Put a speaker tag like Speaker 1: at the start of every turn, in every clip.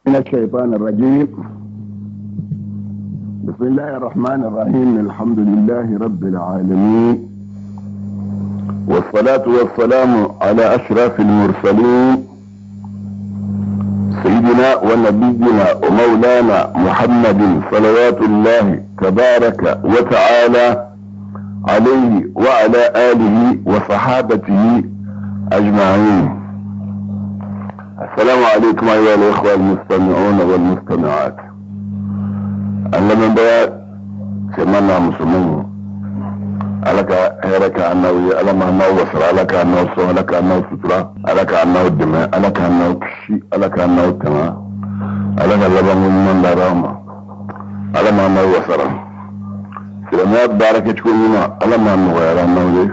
Speaker 1: من الشيطان الرجيم. بسم الله الرحمن الرحيم. الحمد لله رب العالمين، والصلاة والسلام على أشرف المرسلين، سيدنا ونبينا ومولانا محمد صلوات الله تبارك وتعالى عليه وعلى آله وصحابته أجمعين. السلام عليكم أيها الإخوة المستمعون والمستمعات. An lamɛnbaga cɛman n'a musomanw, Ala ka hɛrɛ k'an n'aw ye. Ala m'an n'aw wasara, Ala k'an n'aw sɔn, Ala k'an n'aw sutura, Ala k'an n'aw dɛmɛ, Ala k'an n'aw kisi, Ala k'an n'aw tanga, Ala ka labanko ɲuman d'an ma. Ala m'an n'aw wasara silamɛya baara kɛcogo ɲuman, Ala m'a nɔgɔyara n'aw ye.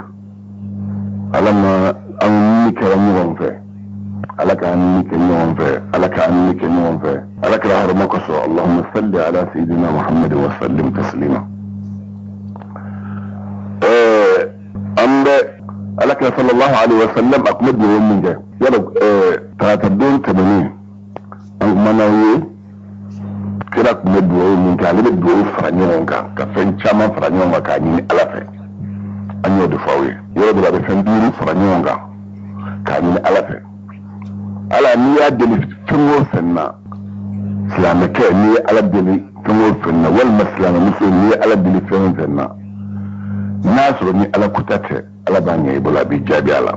Speaker 1: Ala ma an ni kɛra ɲɔgɔn fɛ, Ala k'an ni kɛ ɲɔgɔn fɛ, Ala k'an ni kɛ ɲɔgɔn fɛ, Ala kɛra hɔrɔma kosɔn. Allahumma salli ala sayyidina Muhammad wa sallim taslima. An bɛ Ala kɛra sallallahu alaihi wa sallam, a tun bɛ dugawu min kɛ yala tarata don tɛmɛnen, an kumana aw ye kira tun bɛ dugawu min kɛ. Ale bɛ dugawu fara ɲɔgɔn kan, ka fɛn caman fara ɲɔgɔn kan k'a ɲini Ala fɛ. An y'o de fɔ aw ye. Yɔrɔ dɔ la, a bɛ fɛn duuru fara ɲɔgɔn kan k'a ɲini Ala fɛ. Ala, n'i y'a deli fɛn o fɛn na, silamɛkɛ, n'i ye Ala deli fɛn o fɛn na, walima silamɛmuso, n'i ye Ala deli fɛn o fɛn na, n'a sɔrɔ ni Ala kuta tɛ, Ala b'a ɲɛ i bolo, a b'i jaabi a la.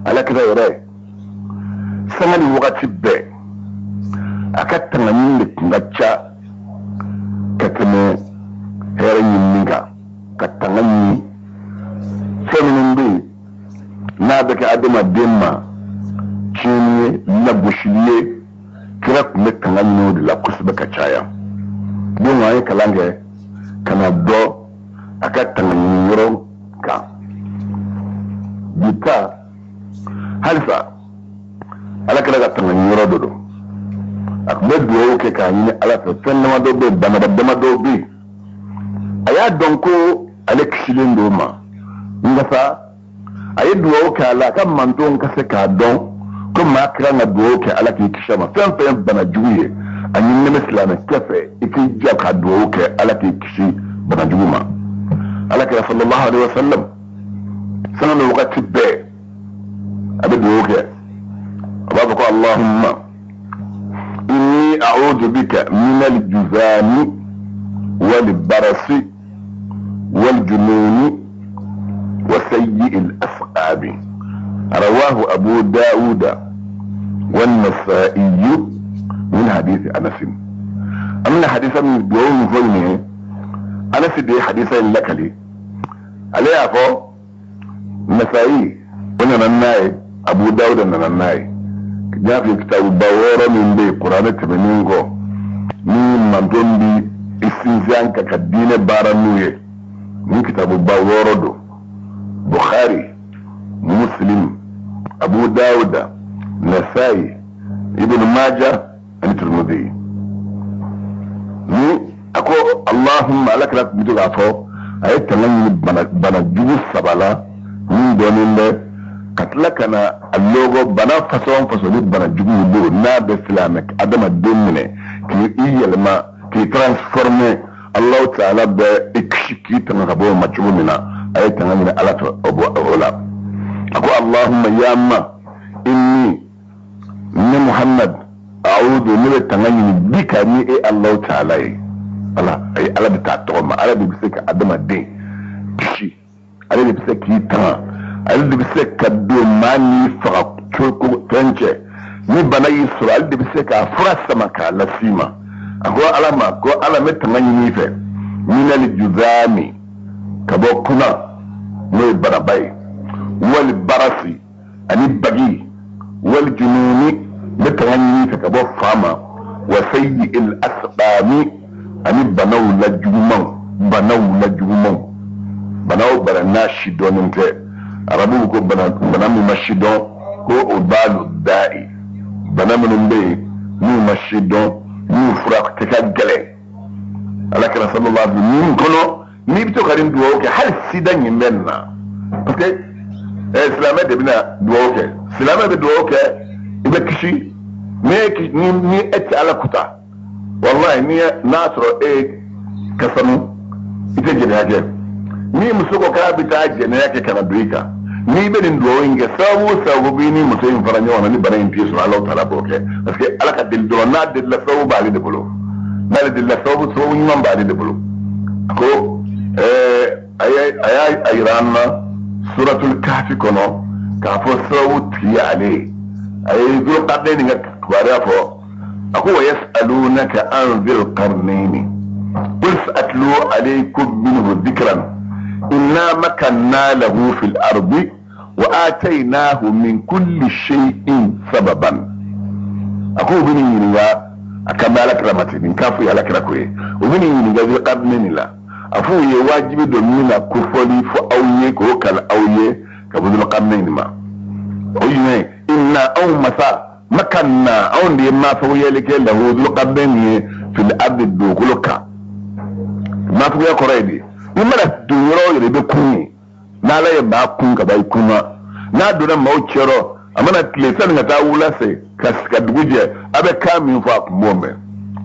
Speaker 1: Ala kira yɛrɛ, sanga ni wagati bɛɛ, a ka tangaɲini de tun ka ca ka tɛmɛ hɛrɛ ɲinini kan, ka tanga ɲini fɛn minnu bɛ yen n'a bɛ kɛ adamaden ma tiɲɛni ye, lagosili ye. Kira tun bɛ tanga ɲini o de la kosɛbɛ ka caya. Donc an ye kalan kɛ ka na dɔ a ka tanga ɲini yɔrɔ kan. Bi ta halisa, Ala kɛra ka tanga ɲini yɔrɔ dɔ don. A tun bɛ dugawu kɛ k'a ɲini Ala fɛ fɛn damadɔ bɛ yen, banaba damadɔ bɛ yen, a y'a dɔn ko ale kisilen don o ma. Nka sa, a ye dugawu kɛ a la, a ka mantonw ka se k'a dɔn ko maa kira ka dugawu kɛ Ala k'i kisi a ma. Fɛn fɛn ye bana jugu ye, a ɲininen bɛ silamɛkɛ fɛ i k'i jija ka dugawu kɛ Ala k'i kisi bana jugu ma. Ala kɛra sallallahu alaihi wa sallam, sanga ni wagati bɛɛ, a bɛ dugawu kɛ, a b'a fɔ ko allahumma inni a'udhu bika min al-juzami wal barasi wal jununi wa sayyi al-asqabi. رواه أبو داود والنسائي من حديث أنس. أما حديث من دون فولني أنس دي حديث لك لي عليه أفو النسائي وننا أبو داود ننا جاء في كتاب باورا من بي قرآن تبنينكو من منتون بي استنزان كدين بارا من كتاب باورا دو بخاري، مسلم، أبو داود، نسائي، ابن ماجه، الترمذي. Ni a ko allahumma, Ala kira tun bɛ to k'a fɔ a ye tanga ɲini bana jugu saba la min dɔnnen bɛ, ka tila ka na a lɔgɔ bana fasɔn fasɔn ni bana jugu don n'a bɛ silamɛ adamaden minɛ k'i yɛlɛma, k'i transformer, Alahu Taala bɛ i kisi k'i tanga ka bɔ o ma cogo min na. A ye tanga ɲini Ala fɛ o bɔ o la. A ko allahumma, ya ma, inni, ne Muhammad, a'udhu, ne bɛ tanga ɲini bika, ni e Alahu Taala ye. Ala ayi, Ala bɛ taa tɔgɔ ma. Ala de bɛ se ka adamaden kisi, ale de bɛ se k'i tanga, ale de bɛ se ka don maa n'i faga cogo fɛn cɛ. Ni bana y'i sɔrɔ, ale de bɛ se k'a fura sama k'a las'i ma. A ko Ala ma ko Ala, n bɛ tanga ɲini i fɛ minali juzami, ka bɔ kunna n'o ye banaba ye, wali barasi ani bagi, wali jununi, n bɛ tanga ɲini i fɛ ka bɔ fa ma, wa sayyi il asqami, ani banaw la jugumanw, banaw la jugumanw, bana o bana n'a si dɔnnen tɛ. Arabuw ko bana bana min ma si dɔn ko o baalu da'i, bana minnu bɛ yen n'u ma si dɔn, n'u fura kɛ ka gɛlɛn. Ala kɛra sallallahu alaihi wa sallam kɔnɔ, n'i bɛ to ka nin dugawu kɛ, hali sida ɲin bɛ nin na, parce que silamɛ de bɛna dugawu kɛ. Silamɛ bɛ dugawu kɛ, i bɛ kisi. Ni e tɛ Ala kuta, wallahi ni n'a sɔrɔ e ka sanu, i tɛ jɛnɛya kɛ. Ni muso ko k'a bɛ taa jɛnɛya kɛ ka na don i kan, n'i bɛ nin dugawu in kɛ, sababu o sababu b'i ni muso in fara ɲɔgɔn na, ni bana in t'i sɔrɔ, Ala taala b'o kɛ. Parce que Ala ka deli dɔrɔn, n'a delila sababu b'ale de bolo, n'ale delila sababu ɲuman b'ale de bolo. A ko a y'a yira an na suratul Kahfi kɔnɔ k'a fɔ sababu tigi y'ale ye. A ye Zulqarnaini ka kibaruya fɔ, a ko wa yas'alunaka an zil qarnaini qul sa'atlu alaykum minhu dhikran inna makanna lahu fil ardi wa atainahu min kulli shay'in sababan. A ko u bɛ nin ɲininka, a kan bɛ Ala kira ma ten, nin k'a fɔ ye Ala kira ko ye, u bɛ nin ɲininka Zulqarnaini la, a f'u ye wajibi don min na kofɔli fɔ aw ye k'o kalan aw ye ka bɔ Zulqarnaini ma. O jumɛn? Inna anw masa makanna, anw de ye maafaguyali kɛ lahu Zulqarnaini ye fil ardi dugukolo kan. Maafaguya kɔrɔ ye di? I mana don yɔrɔ o yɔrɔ i bɛ kun ye, n'Ala ye maa kun ka ban i kun na, n'a donna maaw cɛrɔ, a mana tile sani ka taa wula fɛ ka dugu jɛ, a bɛ kan min fɔ a kun b'o mɛn.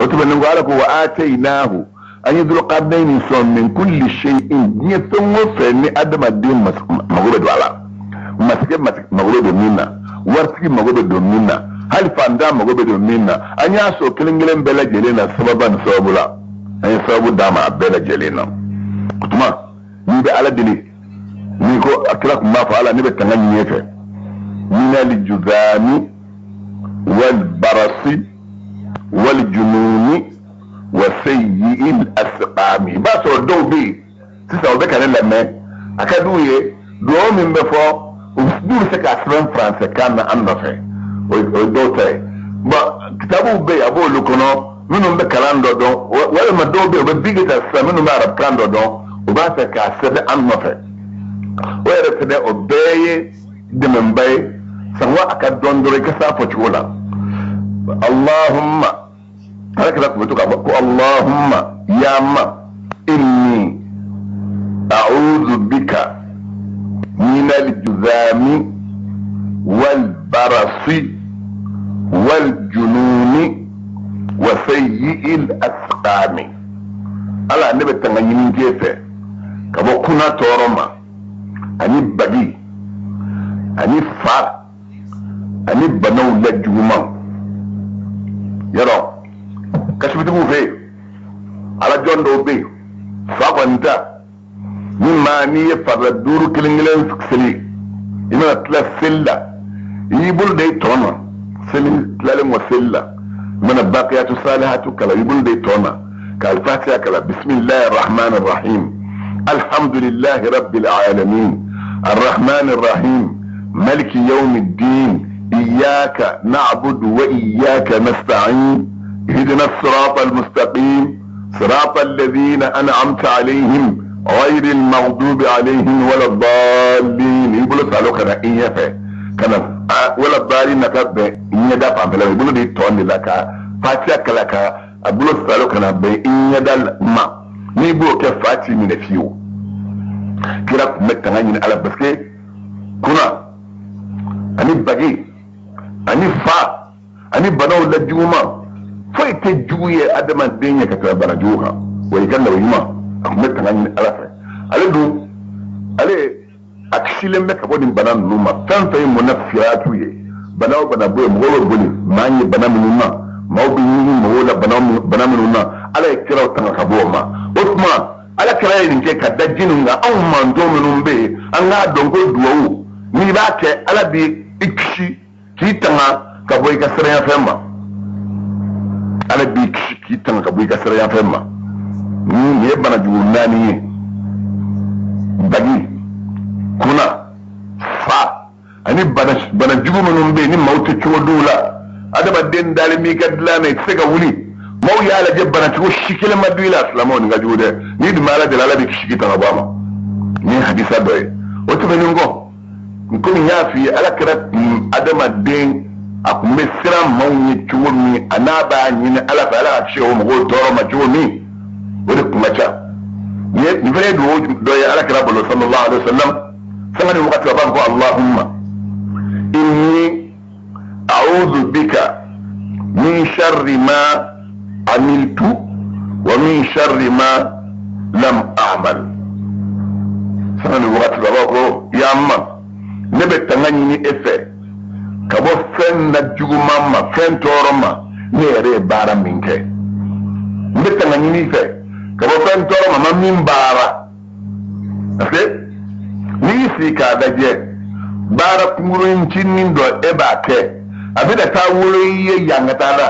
Speaker 1: O tɛmɛnen kɔ, Ala ko wa ataynahu, an ye Zulqarnaini sɔn min kulli shay'in, diɲɛ fɛn o fɛn ni adamaden mago bɛ don a la, masakɛ mago bɛ don min na, waritigi mago bɛ don min na, hali fantan mago bɛ don min na, an y'a sɔrɔ kelen kelen bɛɛ lajɛlen na sababa ni sababu la, an ye sababu d'a ma a bɛɛ lajɛlen na. O tuma n'i bɛ Ala deli, n'i ko a kira tun b'a fɔ Ala ne bɛ tanga ɲini e fɛ, minal juzami wal barasi wal jununi wa sayyi'il asqami. I b'a sɔrɔ dɔw bɛ yen sisan u bɛ ka ne lamɛn, a ka d'u ye dugawu min bɛ fɔ n'u bɛ se k'a sɛbɛn faransɛ kan na an nɔfɛ, o ye dɔw ta ye. Bon, kitabuw bɛ yen, a b'olu kɔnɔ minnu bɛ kalan dɔ dɔn, walima dɔw bɛ yen u bɛ bigi ta sisan minnu bɛ arabukan dɔ dɔn, u b'a fɛ k'a sɛbɛn an nɔfɛ. O yɛrɛ fɛnɛ o bɛɛ ye dɛmɛba ye, sango a ka dɔn dɔrɔn i ka s'a fɔcogo la. Allahumma, Ala kira tun bɛ to k'a fɔ ko Allahumma ya ma inni a'udhu bika minal juzami wal barasi wal jununi wa sayyi'il asqami. Ala ne bɛ tanga ɲini k'e fɛ ka bɔ kunna tɔɔrɔ ma, ani bagi, ani fa, ani banaw la juguman. Yɔrɔ kasibitigiw fɛ yen, ala jɔn dɔw bɛ yen, fa kɔni ta ni maa n'i ye farila duuru kelen kelen seli, i mana tila seli la, i y'i bolo da i tɔ na, seli tilalen kɔ seli la, i mana bakiyatu salihatu kalan, i bolo da i tɔ na ka alfatiha kalan, bisimilahi rahman rahim, alhamdulilahi rabbil alamin, arrahman rahim, maliki yawmi ddin, iyyaka na'budu wa iyyaka nasta'in, ihdina as-sirata al-mustaqim, صراط الذين أنعمت عليهم غير المغضوب عليهم ولا الضالين. يقولوا سألوك أنا إيه فيه كان ولا الضالين كاب إيه دافع بلا يقولوا دي توني لك فاتيا كلك أقولوا سألوك أنا بإيه دال ما نيبو كيف فاتي من فيو كلا متغنين على بس كنا أني بقي أني فا أني بنو للجمعة foyi tɛ jugu ye adamaden ye ka tɛmɛ bana jugu kan, wa i ka lawa ɲuman a tun bɛ tanga ɲini Ala fɛ. Ale dun ale a kisilen bɛ ka bɔ nin bana ninnu ma. Fɛn fɛn ye mɔnafiratu ye, bana o bana bɔ yen, mɔgɔw bɛ boli maa ye bana minnu na, maaw bɛ ɲini mɔgɔw la bana minnu na, Ala ye kiraw tanga ka bɔ o ma. O tuma Ala kira ye nin kɛ ka da jinnu kan. Anw mantɔn minnu bɛ yen, an k'a dɔn ko duwawu n'i b'a kɛ, Ala b'i kisi k'i tanga ka bɔ i ka siranyafɛn ma. Ala b'i kisi k'i tanga ka bɔ i ka siranyafɛn ma. Nin ye bana jugu naani ye: bagi, kunna, fa, ani bana jugu minnu bɛ yen ni maaw tɛ cogo dɔw la. Adamaden dalen b'i ka dilan na, i tɛ se ka wuli, maaw y'a lajɛ bana cogo si kelen ma don i la. Silamɛw nin ka jugu dɛ, n'i dun bɛ Ala deli, Ala b'i kisi k'i tanga bɔ a ma. Nin ye hadisa dɔ ye. O tɛmɛnen kɔ, komi n y'a f'i ye, Ala kɛra kun adamaden a kun bɛ siran maaw ɲɛ cogo min, a n'a b'a ɲini Ala fɛ Ala ka kisi o mɔgɔw tɔɔrɔ ma cogo min, o de kun ka ca. Nin fana ye dugawu dɔ ye Ala kɛra bolo sallallahu alaihi wa sallam, sanga ni wagati a b'a fɔ ko Allahumma inni a'udhu bika Min sharri ma amiltu wa min sharri ma lam a'mal. Sanga ni wagati la, a b'a ko: ya ma, ne bɛ tanga ɲini e fɛ ka bɔ fɛn na juguman ma, fɛn tɔɔrɔ ma, ne yɛrɛ ye baara min kɛ. N bɛ tanga ɲini i fɛ ka bɔ fɛn tɔɔrɔ ma, ma min baara. Parce que n'i y'i sigi k'a lajɛ, baara kunkuruncinin dɔ e b'a kɛ, a bɛna taa wolo i ye yangata la,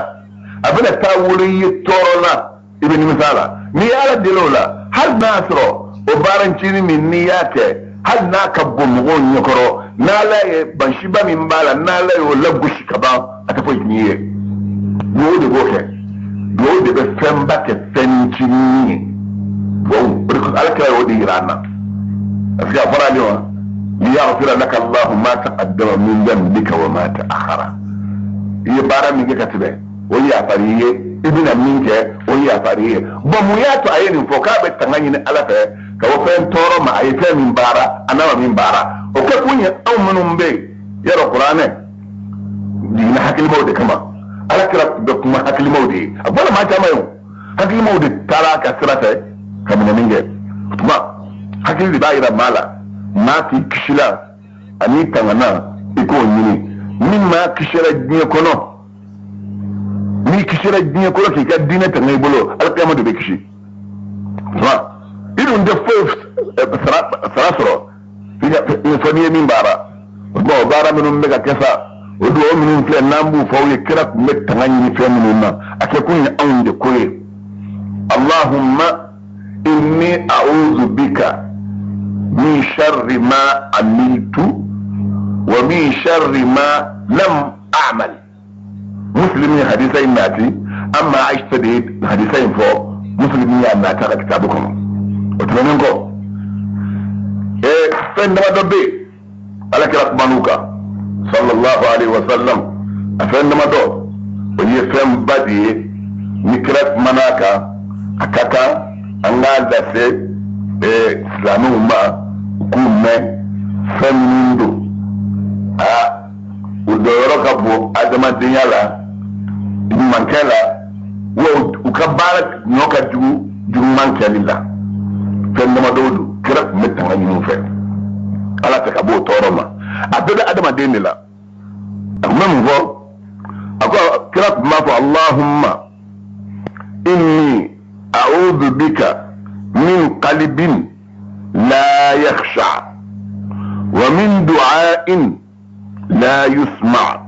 Speaker 1: a bɛna taa wolo i ye tɔɔrɔ la, i bɛ nimisa la. N'i ye Ala deli o la, hali n'a y'a sɔrɔ o baara ncinin min n'i y'a kɛ, hali n'a ka bon mɔgɔw ɲɛkɔrɔ, n'Ala ye bansiba min b'a la, n'Ala y'o lagosi ka ban, a tɛ foyi tiɲɛ i ye. Duwawu de b'o kɛ. Duwawu de bɛ fɛnba kɛ fɛn ncinin ye. Duwawu, o de kosɔn Ala kira y'o de yira an na, parce que a fɔra ale ma: liyaghfira laka Allahu ma taqaddama min dhanbika wa ma ta'akhkhara. I ye baara min kɛ ka tɛmɛ, o yafara i ye. I bɛna min kɛ, o yafara i ye. Bɔn, mun y'a to a ye nin fɔ k'a bɛ tanga ɲini Ala fɛ ka bɔ fɛn tɔɔrɔ ma, a ye fɛn min baara, a n'a ma min baara? O kɛ kun ye, anw minnu bɛ yen yɔrɔ, kuranɛ jiginna hakilimaw de kama. Ala kira bɛ kuma hakilimaw de ye. A bɔra maa caman ye o, hakilimaw de taara a ka sira fɛ ka minɛni kɛ. O tuma, hakili de b'a yira maa la, maa k'i kisila ani tangana, i k'o ɲini. Ni maa kisira diɲɛ kɔnɔ, n'i kisira diɲɛ kɔnɔ k'i ka diinɛ tanga i bolo, alikiyama de bɛ kisi. Tuma, i dun tɛ foyi sara sɔrɔ fɔ n'i ye min baara. O tuma, o baara minnu bɛ ka kɛ sa, o dugawu minnu filɛ n'an b'u fɔ aw ye, kira tun bɛ tanga ɲini fɛn minnu na, a kɛ kun ye anw de ko ye. Allahumma inni a'udhu bika min sharri ma amiltu wa min sharri ma lam a'mal. Muslim ye hadisa in nati, amma Aisha de ye hadisa in fɔ. Muslim y'a nati a ka kitabu kɔnɔ. O tɛmɛnen kɔ, fɛn damadɔ bɛ yen, Ala kira kuman'u kan sallallahu alaihi wa sallam. A fɛn damadɔ, o ye fɛnba de ye. Ni kira kumana a kan, a ka kan an k'a lase silamɛw ma, u k'u mɛn. Fɛn minnu don, a u jɔyɔrɔ ka bon adamadenya la, ɲumankɛ la, wa u ka baara ɲɔ ka jugu juguman kɛli la. Fɛn damadɔw don, kira tun bɛ tanga ɲini u fɛ Ala fɛ ka bɔ o tɔɔrɔ ma. A bɛɛ bɛ adamaden de la. A tun bɛ mun fɔ? A ko, kira tun b'a fɔ: Allahumma inni a'udhu bika min qalbin la yakhsha wa min du'ain la yusma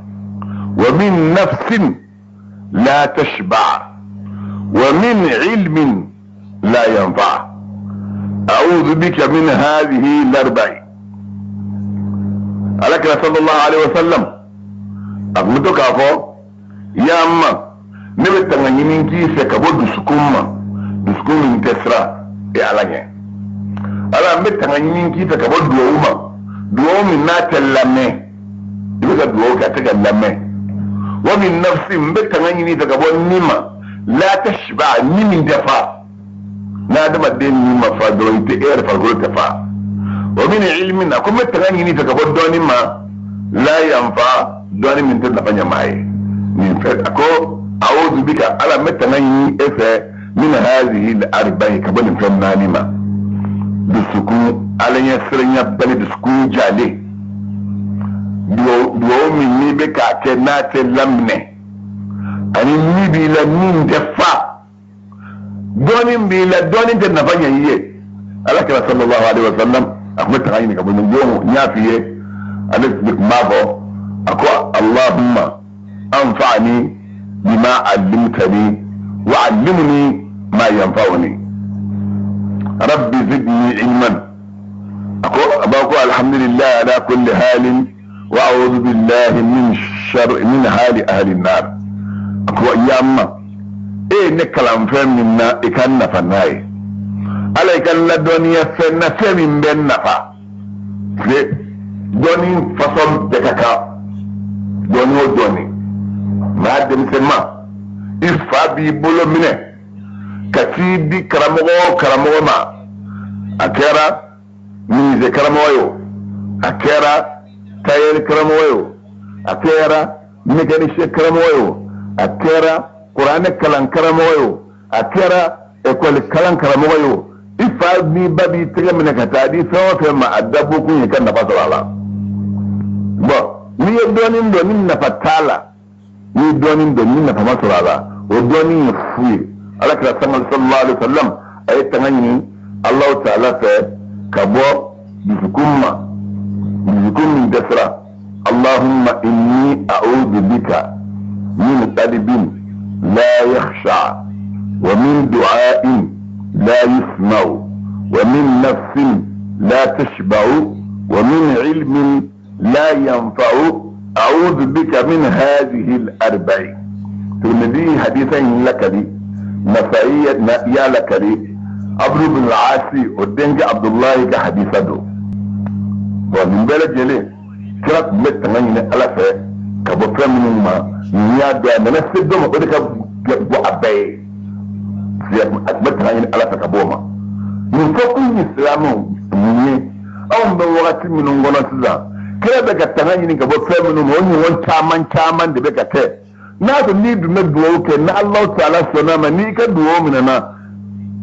Speaker 1: wa min nafsin la tashba wa min ilmin la yanfa. A'udhu bika min hadhihi al-arba'i. Ala kira sallallahu alaihi wasallam a tun bɛ to k'a fɔ: ya ma, ne bɛ tanga ɲini k'i fɛ ka bɔ dusukun ma, dusukun min tɛ siran e Ala ɲɛ. Ala, n bɛ tanga ɲini k'i fɛ ka bɔ duwawu ma, duwawu min n'a tɛ lamɛn, i bɛ ka duwawu kɛ, a tɛ ka lamɛn. Wa min nafsi, n bɛ tanga ɲini fɛ ka bɔ ni ma, la tashba, ni min tɛ fa. N'adamaden ni ma fa dɔrɔn, i tɛ, e yɛrɛ farikolo tɛ fa. Wa min ilmin, a ko n bɛ tanga ɲini fɛ ka bɔ dɔɔni ma, la yanfa, dɔɔni min tɛ nafa ɲɛ maa ye. Nin fɛ, a ko: a'udhu bika, Ala, n bɛ tanga ɲini e fɛ, min hadhihi al-arba'i, ka bɔ nin fɛn naani ma: dusukun Ala ɲɛ siranya bali, dusukun jalen, duwawu min n'i bɛ k'a kɛ n'a tɛ laminɛ, ani ni b'i la min tɛ fa, dɔɔni b'i la, dɔɔni tɛ nafa ɲɛ i ye. Ala kira sallallahu alaihi wa sallam, a tun bɛ tanga ɲini ka bɔ nin don. N y'a f'i ye, ale tun b'a fɔ, a ko: Allahumma anfa'ni bima allimtani wa allimni ma yanfa'uni, rabbi zidni ilman. A ko, a b'a ko: alhamdulillah ala kulli halin wa a'udhu billahi min shar min hali ahli an-nar. A ko: ya ma, e ye ne kalan fɛn min na, i ka n nafa n'a ye. Ala, i ka n ladɔnniya fɛn na, fɛn min bɛ n nafa. Parce dɔnni fasɔn bɛɛ ka kan. Dɔnni o dɔnni, maa denmisɛnma, i fa b'i bolo minɛ ka t'i di karamɔgɔ o karamɔgɔ ma, a kɛra menuisier karamɔgɔ ye o, a kɛra tailleur karamɔgɔ ye o, a kɛra mécanicien karamɔgɔ ye o. A kɛra kuranɛ kalan karamɔgɔ ye o, a kɛra ekɔli kalan karamɔgɔ ye o, i fa n'i ba b'i tɛgɛ minɛ ka taa di fɛn o fɛn ma, a dabɔkun ye ka nafa sɔrɔ a la. Bɔn, n'i ye dɔɔnin dɔn ni nafa t'a la, n'i ye dɔɔnin dɔn ni nafa ma sɔrɔ a la, o dɔɔnin ye fu ye. Ala kira sallallahu alaihi wa sallam a ye tanga ɲini Alahu taala fɛ ka bɔ dusukun ma, dusukun min dɛsɛra. Allahumma inni a'udhu bika min qalbin la yakhsha wa min du'ain la yusma'u wa min nafsin la tashba'u wa min ilmin la yanfa'u a'udhu bika min hadhihi al-arba'i. Tirmidhi hadithan lakari, Nasa'i ya lakari, Abdu bin al-Asi o denkɛ Abdullahi ka hadisa don. Bon, nin bɛɛ lajɛlen kira tun bɛ tanga ɲini Ala fɛ ka bɔ fɛn minnu ma, nin y'a dɔn a nana se dɔ ma, o de ka bɔ a bɛɛ ye. A tun bɛ tanga ɲini Ala fɛ ka bɔ o ma. Nin fɔ kun ye silamɛw mun ye? Anw bɛ wagati minnu kɔnɔ sisan, kira bɛ ka tanga ɲini ka bɔ fɛn minnu ma, o ɲɔgɔn caman caman de bɛ ka kɛ. N'a sɔrɔ n'i dun bɛ dugawu kɛ, ni Alahu taala sɔnna ma, n'i ka dugawu minɛna,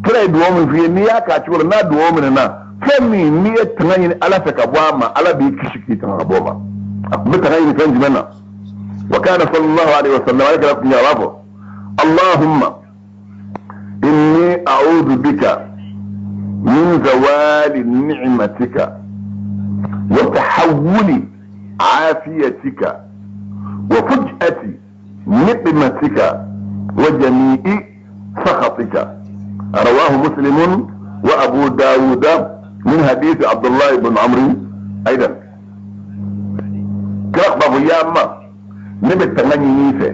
Speaker 1: kira ye dugawu min f'i ye, n'i y'a k'a cogo la, n'a dugawu minɛna, fɛn min n'i ye tanga ɲini Ala fɛ ka bɔ a ma, Ala b'i kisi k'i tanga ka bɔ o ma. A tun bɛ tanga ɲini fɛn jumɛn na? Wa kana sallallahu alaihi wa sallam, ale kɛra kun ye, a b'a fɔ: Allahumma inni a'udhu bika min zawali ni'matika wa tahawuli afiyatika wa fuj'ati niqmatika wa jami'i sakhatika. Rawahu Muslimun wa Abu Dawud min hadith Abdullah ibn Amr aidan. Kira b'a fɔ: ya ma, ne bɛ tanga ɲini i fɛ,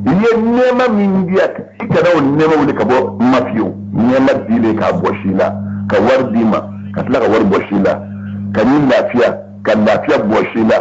Speaker 1: i ye nɛɛma min di yan, i kana o nɛɛma wuli ka bɔ n ma fiyewu. Nɛɛma dilen k'a bɔsi i la, ka wari d'i ma ka tila ka wari bɔsi i la, ka ni lafiya ka lafiya bɔsi i la,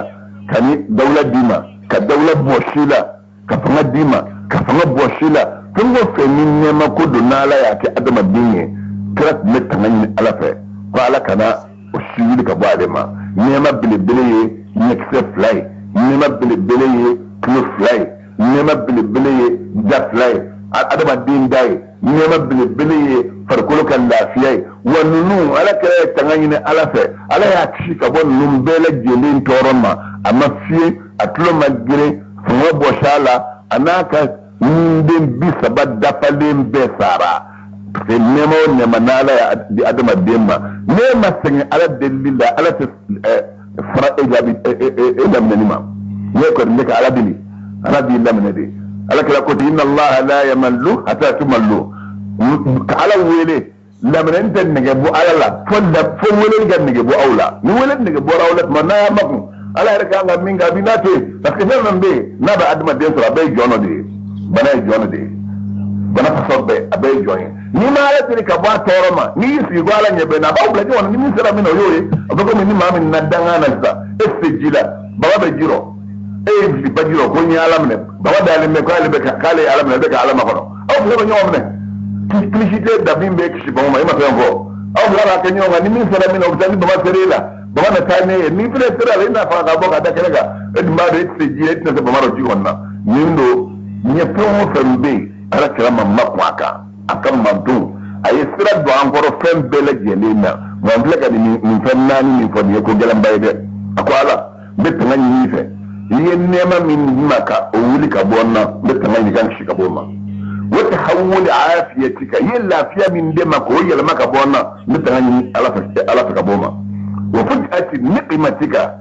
Speaker 1: ka ni dawula d'i ma ka dawula bɔsi i la, ka fanga d'i ma ka fanga bɔsi i la. Fɛn o fɛn ni nɛɛma ko don, n'Ala y'a kɛ adamaden ye, kira tun bɛ tanga ɲini Ala fɛ ko Ala kana o si wuli ka bɔ ale ma. Nɛɛma belebele ye ɲɛkisɛ 2 ye, nɛɛma belebele ye tulo 2 ye, nɛɛma belebele ye da 2 ye, adamaden da ye, nɛɛma belebele ye farikolo ka lafiya ye. Wa ninnu, Ala kɛra ye tanga ɲini Ala fɛ, Ala y'a kisi ka bɔ ninnu bɛɛ lajɛlen tɔɔrɔ ma. A ma fiye, a tulo ma geren, fanga bɔsi a la, a n'a ka den 30 dafalen bɛɛ sara. Parce que nɛɛma o nɛɛma n'Ala y'a di adamaden ma, n'e ma sɛgɛn Ala delili la, Ala tɛ fara e jaabi e laminɛni ma. Ne kɔni bɛ ka Ala deli, Ala b'i laminɛ de. Ala kɛra ko ten: inna Allaha la yamallu hatta tumallu. Ka Ala wele, laminɛni tɛ nɛgɛ bɔ Ala la fo weleli ka nɛgɛ bɔ aw la. Ni weleli nɛgɛ bɔra aw la tuma n'a y'a makun, Ala yɛrɛ kan ka min kɛ, a b'i n'a to yen. Parce que fɛn fɛn bɛ yen n'a bɛ adamaden sɔrɔ, a bɛɛ ye jɔn dɔ de ye. Bana ye jɔn de ye, bana fasɔn bɛɛ, a bɛɛ ye jɔn ye. N'i ma Ala deli ka bɔ a tɔɔrɔ ma, n'i y'i sigi ko Ala ɲɛ bɛ na, a b'aw bila ɲɔgɔn na. Ni min sera min na, o y'o ye. A bɛ komi ni maa min na dangan na sisan, e tɛ se ji la, baba bɛ ji rɔ, e ye fili baji rɔ ko n ye Ala minɛ, baba dalen bɛ k'ale bɛ k'ale ye Ala minɛ, e bɛ ka Ala makɔnɔ. Aw fila bɛ ɲɔgɔn minɛ, kilisi tɛ da min bɛ kisi bama ma, e ma fɛn fɔ. Aw fila b'a kɛ ɲɔgɔn kan, ni min sera min na, o bɛ taa. Ni baba sera e la, baba na taa ne ye. N'i fana sera a la, i n'a faga ka bɔ ka da kɛnɛ kan, e dun b'a dɔn e tɛ se ji la, e tɛna se bama dɔ ji kɔnɔ na. Nin don ɲɛ fɛn o fɛn bɛ yen, Ala kɛra ma ma kun a kan, a ka manton a ye sira don an kɔrɔ fɛn bɛɛ lajɛlen na. Nka n filɛ ka nin fɛn 4 min fɔ, nin ye ko gɛlɛnba ye dɛ. A ko: Ala, n bɛ tanga ɲini i fɛ, i ye nɛɛma min di ma ka o wuli ka bɔ n na, n bɛ tanga ɲini ka kisi ka bɔ o ma. Wa tahawuli afiyatika, i ye lafiya min d'e ma k'o yɛlɛma ka bɔ n na, n bɛ tanga ɲini Ala fɛ ka bɔ o ma. Wa fuj'ati niqmatika,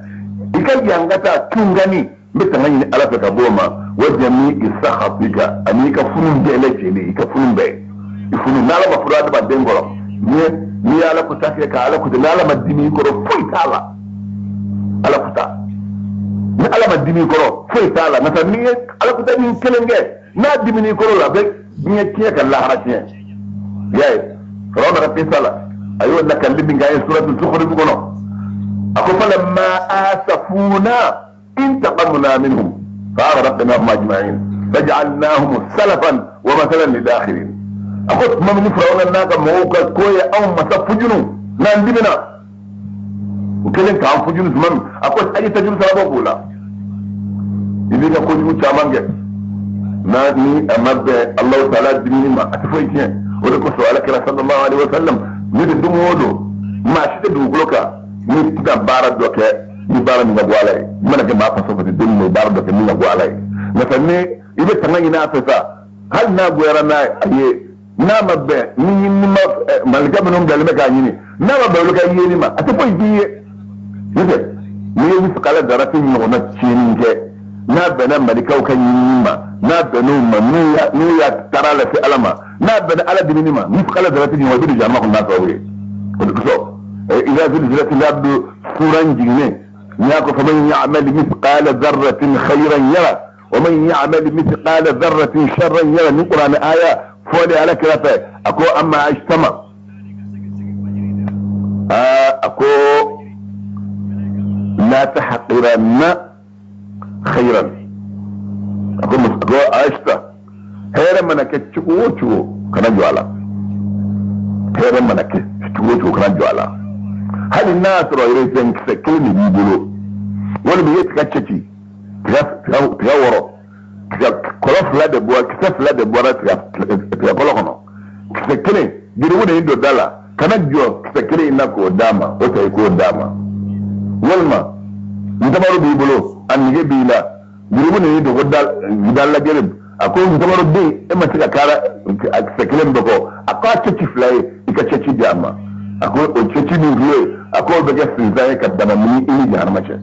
Speaker 1: i ka yangata tungani, n bɛ tanga ɲini Ala fɛ ka bɔ o ma. Wa jami'i sakhatika, ani i ka funu bɛɛ lajɛlen, i ka funu bɛɛ, i funu n'Ala ma furu adamaden kɔrɔ, n'i ye Ala kuta kɛ ka Ala kuta, n'Ala ma dimi i kɔrɔ, foyi t'a la. Ala kuta, ni Ala ma dimi i kɔrɔ, foyi t'a la. N'o tɛ, n'i ye Ala kuta min kelen kɛ, n'a dimina i kɔrɔ la, a bɛ diɲɛ tiɲɛ ka lahara tiɲɛ. I y'a ye, Firawuna ka kisa la, a y'o lakali min kɛ an ye suratu Zukhruf kɔnɔ, a ko: falamma asafuna intaqamna minhum fa aghraqnahum ajma'in faj'alnahum salafan wa mathalan lil akhirin. A ko tuma min ni Firawuna n'a ka mɔgɔw ka ko ye anw masa fujunu n'an dimina, u kɛlen k'an fujunu tuma min, a ko a ye tajuru sarabɔ k'o la. I b'i ka kojugu caman kɛ. N'a ni a ma bɛn Alahu taala dimini ma, a tɛ foyi tiɲɛ. O de kosɔn Ala kira sallallahu alaihi wa sallam, ne de don o don, maa si tɛ dugukolo kan ni tɛna baara dɔ kɛ ni baara min ka bɔ Ala ye. I mana kɛ maa faso fɛ, don min baara dɔ kɛ min ka bɔ Ala ye, nka ni i bɛ tanga ɲini a fɛ sa, hali n'a goyara n'a ye, n'a ma bɛn ni ɲinini ma, malika minnu bilalen bɛ k'a ɲini, n'a ma bɛn olu ka yeli ma, a tɛ foyi k'i ye. N'o tɛ, n'i ye misikala darati ɲɔgɔnna tiɲɛni kɛ, n'a bɛnna malikaw ka ɲinini ma, n'a bɛnn'o ma, n'u y'a taara lase Ala ma, n'a bɛnna Ala dimini ma, misikala darati ɲɔgɔn, i bɛ don jahanama kɔnɔ n'a sababu ye. O de kosɔn idza zulzilatil ardu suran jiginnen, n'i y'a ko faman ya'mal mithqala dharratin khayran yara wa man ya'mal mithqala dharratin sharran yara, ni Kuranɛ aya fɔlen Ala kira fɛ, a ko amma ajtama, a ko la tahqiranna khayran, a ko ajta, hɛrɛ mana kɛ cogo o cogo, kana jɔ a la. Hɛrɛ mana kɛ cogo o cogo, kana jɔ a la. Hali n'a y'a sɔrɔ yɛrɛ kisɛ kelen de b'i bolo, walima i ye tiga cɛci, tiga wɔrɔ, tiga kɔlɔ fila de bɔra, kisɛ fila de bɔra tiga kɔlɔ kɔnɔ, kisɛ kelen jurumu de y'i don da la, kana jɔ kisɛ kelen in na k'o d'a ma, o ta i k'o d'a ma. Walima ntamaro b'i bolo, a nege b'i la, jurumu de y'i don ko da lajɛlen, a ko ntamaro den, e ma se ka kara a kisɛ kelen bɛɛ kɔ, a ko a cɛci fila ye, i ka cɛci di a ma. A ko o cɛci min filɛ ye, a ko o bɛ kɛ sinzan ye ka banamini i ni jahanama cɛ.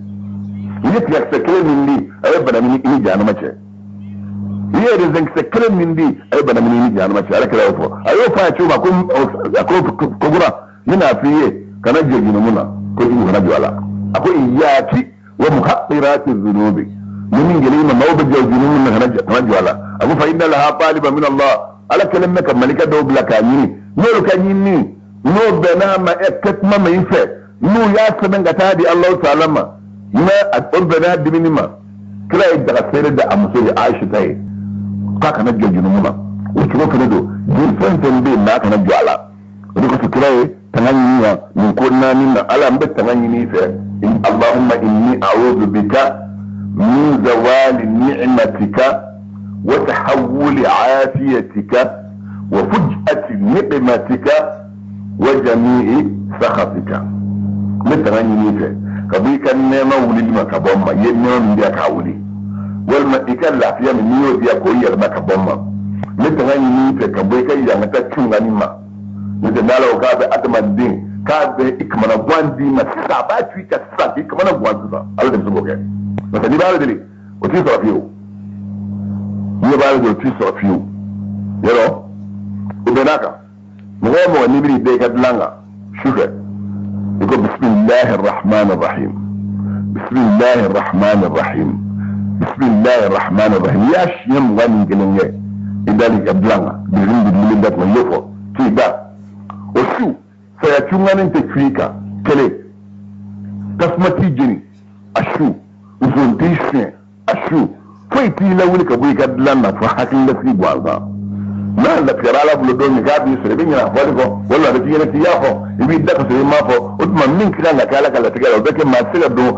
Speaker 1: I ye tigakisɛ kelen min di, a ye banamini i ni jahanama cɛ. I ye rezenkisɛ kelen min di, a ye banamini i ni jahanama cɛ. Ala kira y'o fɔ, a y'o fɔ a cogo ma, ko a ko kokura, n bɛna f'i ye, kana jɔ jurumu na kojugu, kana jɔ a la. A ko iyaki wa muhaqqirati dhunubi, ni min gɛlɛn i ma, maaw bɛ jɔ jurumu na, kana jɔ a la. A ko fa inna laha taliban min Allah, Ala kɛlen bɛ ka malika dɔw bila k'a ɲini, n'olu ka ɲinini n'o bɛnna ma kɛ kuma ma i fɛ, n'u y'a sɛbɛn ka taa di Alahu taala ma, n'a o bɛnna dimini ma. Kira ye daga feere da a muso ye Ayisata ye, k'a kana jɔ jurumu na. O cogo fana don, juru fɛn fɛn bɛ yen, maa kana jɔ a la. O de kosɔn kira ye tanga ɲini yan nin ko naani na. Ala, n bɛ tanga ɲini i fɛ, Allahumma inni a'udhu bika min zawali ni'matika wa tahawuli afiyatika wa fuj'ati niqmatika wa jami'i sakhatika. N bɛ tanga ɲini i fɛ ka bɔ i ka nɛɛma wulili ma ka bɔ n ma, i ye nɛɛma min di yan k'a wuli, walima i ka lafiya min n'i y'o di yan k'o yɛlɛma ka bɔ n ma. N bɛ tanga ɲini i fɛ ka bɔ i ka yankata cungani ma. N'o tɛ, n'Ala ko k'a bɛ adamaden k'a bɛ i kamana guwan d'i ma sisan, a b'a tu i ka sisan k'i kamana guwan sisan, Ala de bɛ se k'o kɛ. N'o tɛ, n'i b'Ala deli, o t'i sɔrɔ fiyewu. N'i b'Ala deli, o t'i sɔrɔ fiyewu. Yɔrɔ o bɛn n'a kan, mɔgɔ o mɔgɔ n'i bɛn'i da i ka dilan kan su fɛ, i ko bisimilahi rahman rahim, bisimilahi rahman rahim, bisimilahi rahman rahim, i y'a siɲɛ 21 kɛ, i dali i ka dilan kan, birifini birilen da tuma, i y'o fɔ k'i da, o su saya cunganin tɛ cu i kan, kelen tasuma t'i jeni a su, nson t'i suɲɛ a su, foyi t'i lawuli ka bɔ i ka dilan na fo hakililasigi gansan. N'a lafiyara Ala bolo don min k'a b'i sɔrɔ, i bɛ ɲinɛ a fɔli kɔ, walima a bɛ k'i ɲɛna k'i y'a fɔ, i b'i da ka sɔrɔ i m'a fɔ. O tuma min ka kan ka kɛ Ala ka latigɛ la, o bɛ kɛ. Maa tɛ se ka don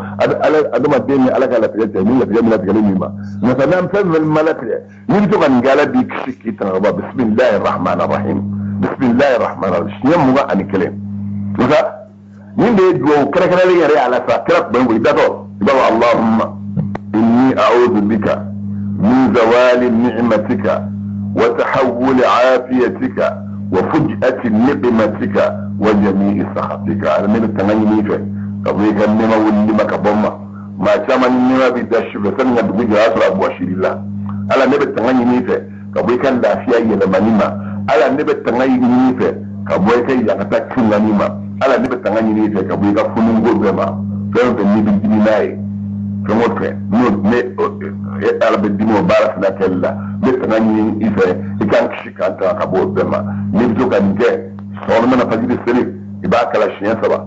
Speaker 1: adamaden ni Ala ka latigɛ cɛ, ni latigɛ min latigɛli min ma. Nka n'an fɛn fɛn ma latigɛ, n'i bɛ to ka nin kɛ, Ala b'i kisi k'i tanga ka bɔ. Bisimilahi rahman rahim, bisimilahi rahman rahim, siɲɛ 21. Nka nin de ye duwawu kɛrɛnkɛrɛnlen yɛrɛ ye. Ala sa kira tun bɛ i datɔ, i b'a fɔ allahumma inni a'udhu bika min zawali ni'matika wa tahawuli afiyatika wa fuj'ati niqmatika wa jami'i sakhatika. Ala, ne bɛ tanga ɲini i fɛ ka bɔ i ka nɛɛma wulili ma ka bɔ n ma. Maa caman ni nɛɛma b'i da su fɛ, sani ka dugu jɛ, o y'a sɔrɔ a bɔsir'i la. Ala, ne bɛ tanga ɲini i fɛ ka bɔ i ka lafiya yɛlɛmani ma. Ala, ne bɛ tanga ɲini i fɛ ka bɔ i ka yakata cungani ma. Ala, ne bɛ tanga ɲini i fɛ ka bɔ i ka fununko bɛɛ ma. Fɛn o fɛn n'i bɛ dimi n'a ye, fɛn o fɛn n'o ne Ala bɛ dimi o baara fana kɛli la, n bɛ tanga ɲini i fɛ i k'an kisi k'an tanga ka bɔ o bɛɛ ma. N'i bɛ to ka nin kɛ, sɔgɔma mana fajiri seli, i b'a kalan siɲɛ saba,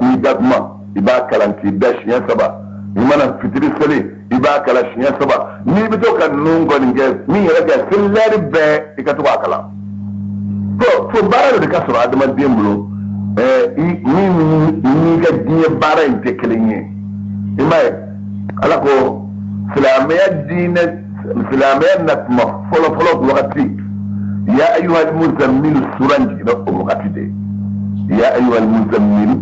Speaker 1: n'i da kuma, i b'a kalan k'i da siɲɛ saba, i mana fitiri seli, i b'a kalan siɲɛ saba. N'i bɛ to ka ninnu kɔni kɛ, min yɛrɛ kɛ selilɛri bɛɛ, i ka to k'a kalan. Fo baara dɔ de ka sɔrɔ adamaden bolo, min n'i ka diɲɛ baara in tɛ kelen ye. I m'a ye, Ala ko silamɛya diinɛ Silamɛya na tuma fɔlɔ fɔlɔ wagati, ya ayyuhal muzammilu suran jiginna o wagati de. Ya ayyuhal muzammilu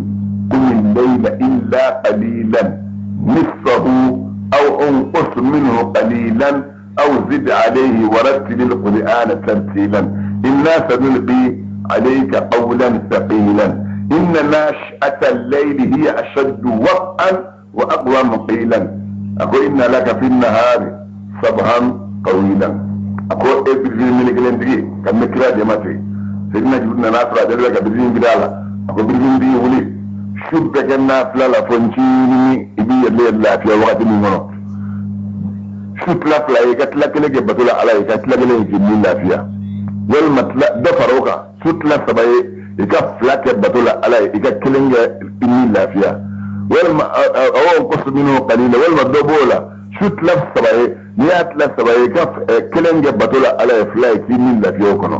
Speaker 1: qumil layla illa qalilan nisfahu aw unqus minhu qalilan aw zid alayhi wa rattilil qur'ana tartilan inna sanulqi alayka qawlan thaqilan inna nashi'ata al-layli hiya ashaddu wat'an wa aqwamu qilan. A ko inna laka fi nahari sabhan tawilan. A ko e birifini mele kelen tigi ka n bɛ kira jama ten. Seydina Jibril nana sɔrɔ a deli ka birifini biri a la. A ko birifini tigi, wuli su bɛɛ kɛ nafila la fo ncinin, i b'i yɛrɛ lafiya wagati min kɔnɔ. Su tila fila ye, i ka tila kelen kɛ bato la Ala ye, i ka tila kelen k'i ni lafiya, walima tila dɔ fara o kan. Su tila saba ye, i ka fila kɛ bato la Ala ye, i ka kelen kɛ i ni lafiya, walima aw unqus minhu qalila, walima dɔ b'o la. Su tila saba ye, n'i y'a tila saba ye, i ka kelen kɛ bato la Ala ye, fila ye k'i ni lafiya o kɔnɔ.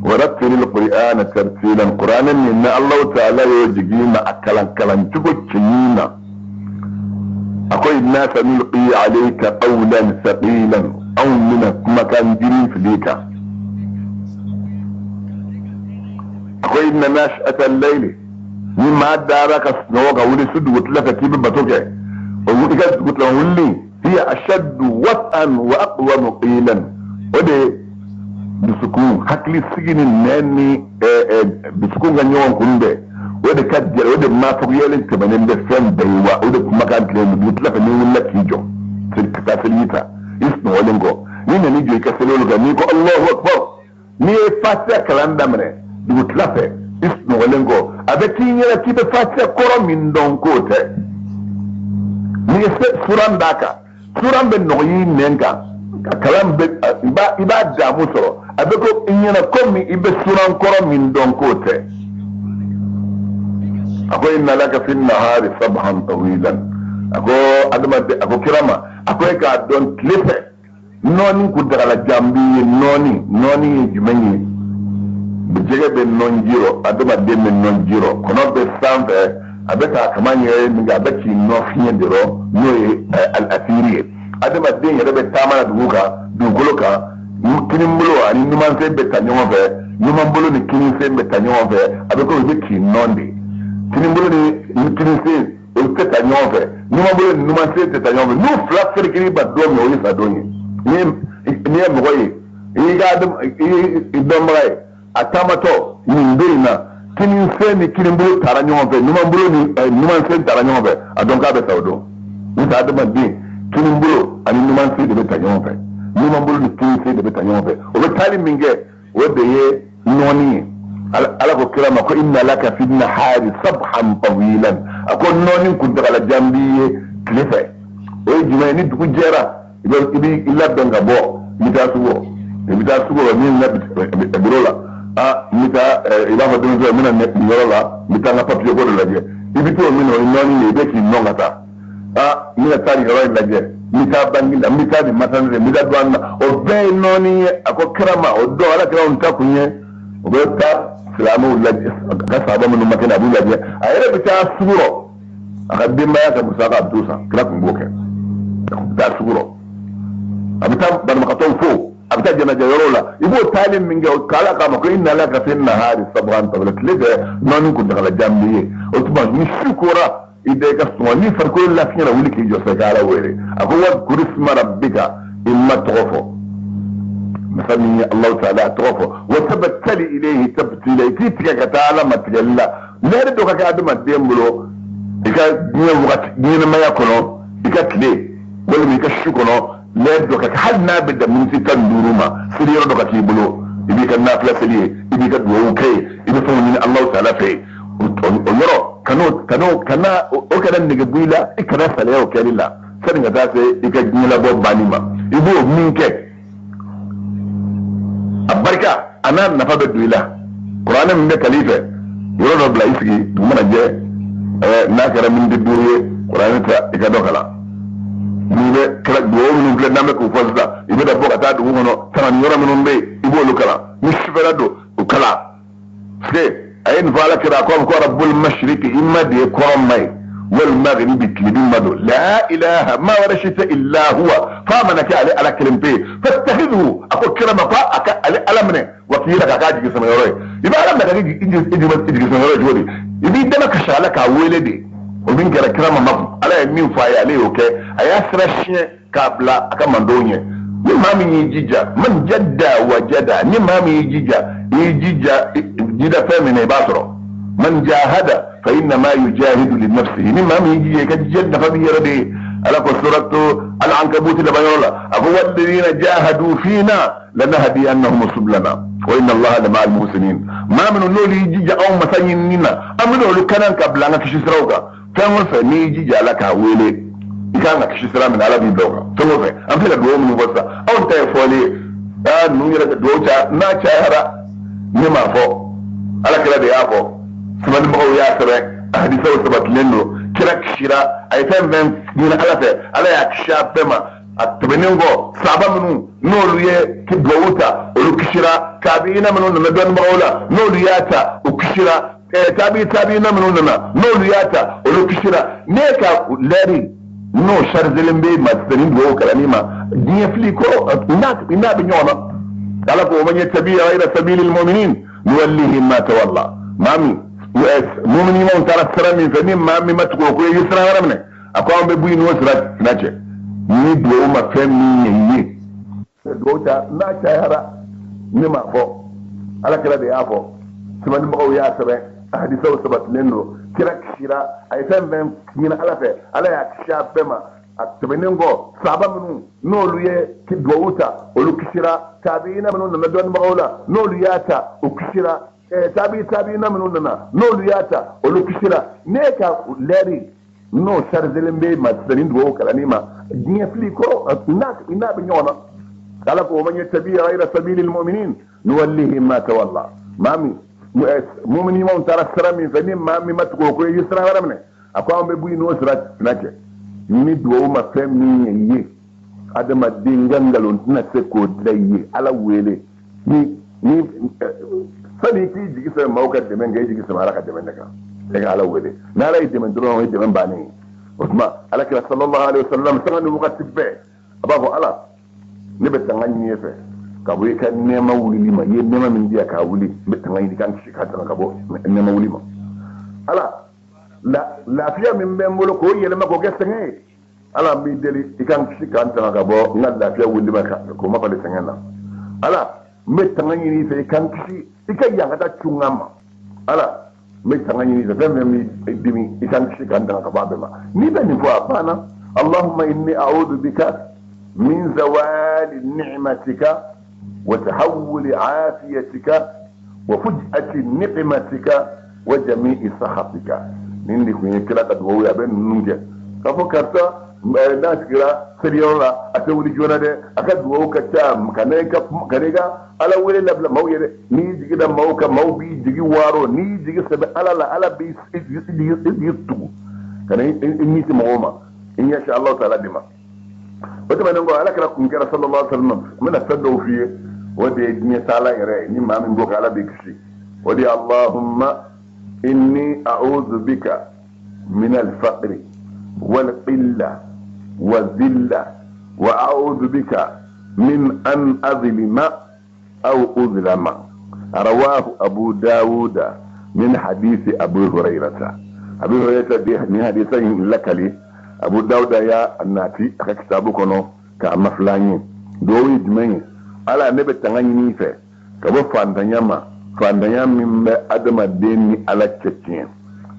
Speaker 1: Warattilil qur'ana tartilan. Qur'ana min na Allahu ta'ala y'o jigin ma a kalan kalan cogo cɛɲi na. A ko inna sanulqi alayka qawlan thaqilan. Anw bɛna kumakan girin fili i kan. A ko inna nashi'ata al-layli, ni maa dara ka sunɔgɔ ka wuli su dugutila fɛ k'i bɛ bato kɛ, o i ka dugutila wuli, hiya ashaddu wat'an wa aqwamu qilan. O de dusukun hakili sigi ni nɛn ni dusukun ka ɲɔgɔn kunbɛn, o de ka gɛlɛn, o de maafɔkuyalen tɛmɛnen bɛ fɛn bɛɛ ye. Wa o de kumakan tilen dugutila fɛ, n'i wulila k'i jɔ ka taa seliji ta i sunɔgɔlen kɔ, n'i nan'i jɔ i ka seli olu kan, n'i ko Allahu akbar, n'i ye fatiha kalan daminɛ dugutila fɛ i sunɔgɔlen kɔ, a bɛ k'i ɲɛna k'i bɛ fatiha kɔrɔ min dɔn k'o tɛ. N'i ye suran d'a kan, suran bɛ nɔgɔya i nɛn kan ka kalan bɛ, i b'a damu sɔrɔ, a bɛ ko i ɲɛna komi i bɛ suran kɔrɔ min dɔn k'o tɛ. A ko inna laka fi nahari sabhan tawilan. A ko adamaden, a ko kira ma, a ko e k'a dɔn tile fɛ nɔɔni kuntagalajan b'i ye. Nɔɔni, nɔɔni ye jumɛn ye? Jɛgɛ bɛ nɔn ji rɔ, adamaden bɛ nɔn ji rɔ, kɔnɔ bɛ sanfɛ, a bɛ k'a kama yɛrɛ min kɛ, a bɛ k'i nɔ fiɲɛ de rɔ, n'o ye al-asiri ye. Adamaden yɛrɛ bɛ taama na dugu kan, dugukolo kan, kinibolo ani numansen bɛ ta ɲɔgɔn fɛ, numanbolo ni kininsen bɛ ta ɲɔgɔn fɛ, a bɛ komi i bɛ k'i nɔn de. Kinibolo ni kininsen olu tɛ ta ɲɔgɔn fɛ, numanbolo ni numansen tɛ ta ɲɔgɔn fɛ. N'u fila ferekeli ba don min, o ye sa don ye. N'i ye mɔgɔ ye, i ka i dɔnbaga ye, a taamatɔ nin bɛ yen na, kininsen ni kinibolo taara ɲɔgɔn fɛ, numanbolo ni numansen taara ɲɔgɔn fɛ, a dɔn k'a bɛ sa o don. N'o tɛ adamaden kinibolo ani numansen de bɛ ta ɲɔgɔn fɛ, numanbolo ni kininsen de bɛ ta ɲɔgɔn fɛ. O bɛ taali min kɛ, o de ye nɔɔni ye. Ala ko kira ma ko inna laka fi nahari sabhan tawilan. A ko nɔɔni kuntagalajan b'i ye tile fɛ. O ye jumɛn ye? Ni dugu jɛra, i b'i labɛn ka bɔ, n bɛ taa sugu rɔ, i bɛ taa sugu rɔ, min na biro la, a n bɛ taa, i b'a fɔ denmisɛnw, n bɛna nin yɔrɔ la, n bɛ taa n ka papiye ko dɔ lajɛ. I bɛ t'o min na, o ye nɔɔni ye, i bɛ k'i nɔn ka taa. A n bɛna taa nin yɔrɔ in lajɛ, n bɛ taa banki la, n bɛ taa nin masani n bɛ taa douane na, o bɛɛ ye nɔɔni ye. A ko kira ma, o don ala kira ta kun ye, o bɛ taa silamɛw lajɛ, a ka sahaba minnu ma kɛnɛ, a b'u lajɛ, a yɛrɛ bɛ taa sugu rɔ, a ka denbaya ka musaka a bɛ t'o san. Kira tun b'o kɛ, a bɛ taa sugu rɔ, a bɛ taa banabagatɔw fo, a bɛ taa jɛnajɛ yɔrɔw la. I b'o taali min kɛ, k'ala k'a ma ko inna laka fi nahari sabhan tawila. Tile fɛ nɔɔni kuntagalajan b'i ye. O tuma ni su kora, i da i ka sunɔgɔ, ni farikolo lafiyara, wuli k'i jɔ sa i ka Ala wele. A ko wadhkur isma rabbika, i ma tɔgɔ fɔ masa min ye Alahu taala a tɔgɔ fɔ, wa tabattali ilayhi tabtila, i k'i tigɛ ka taa Ala ma tigɛli la. Lɛri dɔ ka kɛ adamaden bolo i ka diɲɛ wagati ɲɛnamaya kɔnɔ, i ka tile walima i ka su kɔnɔ, lɛri dɔ ka kɛ, hali n'a bɛ dan miniti 15 ma, seli yɔrɔ dɔ ka k'i bolo, i b'i ka nafila seli ye, i b'i ka duwawu kɛ ye, i bɛ fɛnw ɲini Alahu taala fɛ. O yɔrɔ kan'o kana o kana nege bɔ i la, i kana salaya o kɛli la sani ka taa se i ka diɲɛlabɔ banni ma. I b'o min kɛ, a barika a n'a nafa bɛ don i la. Kuranɛ min bɛ kali i fɛ, yɔrɔ dɔ bila i sigi, dugu mana jɛ, n'a kɛra miniti 5 ye, kuranɛ ta i ka dɔ kalan. N'i bɛ kɛra dugawu minnu filɛ n'an bɛ k'o fɔ sisan, i bɛ na bɔ ka taa dugu kɔnɔ, ka na ni yɔrɔ minnu bɛ yen, i b'olu kalan. Ni sufɛla don, o kalan. Parce que a ye nin fɔ ala kira, a ko a ko rabbul mashriqi, i ma de ye kɔrɔn ma ye. Wal maghribi, tilebin ma don. La ilaha, ma wɛrɛ si tɛ, illa huwa, f'a mana kɛ ale Ala kelen pe ye. Fattakhidhu, a ko kira ma ko a ka ale Ala minɛ, wakila, k'a k'a jigi sɛmɛyɔrɔ ye. I bɛ Ala minɛ ka kɛ jigi sɛmɛyɔrɔ ye cogo di? I b'i dama kasi Ala k'a wele de. O min kɛra, kira ma makun. Ala ye min fɔ a ye, ale y'o kɛ. A y'a sira siɲɛ k'a bila a ka mandenw ɲɛ. Ni maa min y'i jija, man jadda wajada, ni maa min y'i jija, i y'i jija jida fɛn min na, i b'a sɔrɔ. Man jahada fa innama yujahidu li nafsihi. Ni maa min y'i jija, i ka jija nafa b'i yɛrɛ de ye. Ala ko suratu al-Ankabut laban yɔrɔ la, a ko walladhina jahadu fina lanahdiyannahum sublana wa inna Allaha lama'a al-muhsinin. Maa minnu n'olu y'i jija anw masa ɲinini na, an bɛna olu kanan ka bila an ka kisi siraw kan. Fɛn o fɛn, n'i y'i jija Ala k'a wele, i kan ka kisi sira min na, Ala b'i bila o kan. Fɛn o fɛn, an filɛ ka dugawu minnu fɔ sisan, anw ta ye fɔli ye. Aa, ninnu yɛrɛ ka dugawu caya n'a cayara, ne m'a fɔ, Ala kira de y'a fɔ, sɛbɛnnibagaw y'a sɛbɛn, a hadisaw sabatilen don. Kira kisira, a ye fɛn fɛn ɲini Ala fɛ, Ala y'a kisi a bɛɛ ma. A tɛmɛnen kɔ, sahaba minnu n'olu ye dugawu ta, olu kisira. Tabiina minnu nana dɔnnibagaw la, n'olu y'a ta, u kisira. Tabi tabiina minnu nana, n'olu y'a ta, olu kisira. Ne ka lɛri n'o sarizelen bɛ ma sisan ni dugawu kalanni ma, diɲɛ fili kɔrɔ n'a bɛ ɲɔgɔn na. Ala ko man yattabi ghayra sabili al-mu'minin nuwallihi ma tawalla. Maa min mumini ɲumanw taara sira min fɛ, ni maa min ma tugu o ko, i ye sira wɛrɛ minɛ, a ko an bɛ bɔ i n'o sira fina cɛ. Ni dugawu ma fɛn min ɲɛ i ye, dugawu ta n'a cayara, ne m'a fɔ, Ala kira de y'a fɔ, sɛbɛnnibagaw y'a sɛbɛn, a hadisaw sabatilen don. Kira kisira, a ye fɛn fɛn ɲini Ala fɛ, Ala y'a kisi a bɛɛ ma. A tɛmɛnen kɔ, sahaba minnu n'olu ye dugawu ta, olu kisira. Tabiina minnu nana dɔnnibagaw la, n'olu y'a ta, u kisira. Tabi tabiina minnu nana, n'olu y'a ta, olu kisira. Ne ka lɛri n'o sarizelen bɛ ma sisan ni dugawu kalanni ma, diɲɛ fili kɔrɔ n'a bɛ ɲɔgɔn na. Ala ko man yattabi ghayra sabili al-mu'minin nuwallihi ma tawalla. Maa min mumini ɲumanw taara sira min fɛ, ni maa min ma tugu o ko, i ye sira wɛrɛ minɛ, a ko an bɛ bɔ i n'o sira fina cɛ. Ni dugawu ma fɛn min ɲɛ i ye, adamaden ka nkalon tɛna se k'o da i ye. Ala wele. Ni sani i k'i jigi sɛmɛ maaw ka dɛmɛ kɛ, i jigi sɛmɛ Ala ka dɛmɛ de kan. E ka Ala wele, ni Ala y'i dɛmɛ dɔrɔn, o ye dɛmɛ bannen ye. O tuma, Ala kira sallallahu alaihi wasallam, sanga ni wagati bɛɛ, a b'a fɔ: Ala, ne bɛ tanga ɲini e fɛ ka bɔ i ka nɛɛma wulili ma. I ye nɛɛma min di yan k'a wuli, n bɛ tanga ɲini k'an kisi k'a tanga ka bɔ nɛɛma wuli ma. Ala, lafiya min bɛ n bolo, k'o yɛlɛma k'o kɛ sɛgɛn ye, Ala, n b'i deli, i k'an kisi k'an tanga ka bɔ n ka lafiya wuli ma, k'o ma falen sɛgɛn na. Ala, n bɛ tanga ɲini i fɛ, i k'an kisi, i ka yan ka taa cun an ma. Ala, n bɛ tanga ɲini i fɛ, fɛn fɛn b'i dimi, i k'an kisi k'an tanga ka bɔ a bɛɛ ma. N'i bɛ nin fɔ, a banna. Allahumma inni a'udhu bika min zawali ni'matika wa tahawuli afiyatika wa fuj'ati ni'matika wa jami'i sakhatika. Nin de kun ye kira ka dugawu ye. A bɛ ninnu kɛ k'a fɔ karisa n'a sigira seliyɔrɔ la, a tɛ wuli joona dɛ, a ka dugawu ka ca. Ka n'i ka Ala wele labila maaw ye dɛ. N'i y'i jigi da maaw kan, maaw b'i jigi waaro. N'i y'i jigi sɛbɛ Ala la, Ala b'i jigi tugu. Ka na i ɲɛsin mɔgɔw ma, i ɲɛsin Alahu taala de ma. O tɛmɛnen kɔ, Ala kɛra kun kɛra sallallahu alaihi wasallam. N bɛna fɛn dɔw f'i ye, o de ye diɲɛ taala yɛrɛ ye. Ni maa min b'o kɛ, Ala b'i kisi. O de ye: Allahumma inni a'udhu bika min al-faqri wal qilla wa dhilla wa a'udhu bika min an adlima aw udlama. Rawahu Abu Dawuda min hadisi Abu Hurairata. Abu Hurairata de ni hadisa in lakali. Abu Dawuda ya nati a ka kitabu kɔnɔ k'a mafilan ye. Duwawu ye jumɛn ye? Ala, ne bɛ tanga ɲini i fɛ ka bɔ fantanya ma, fantanya min bɛ adamaden ni Ala cɛ tiɲɛ.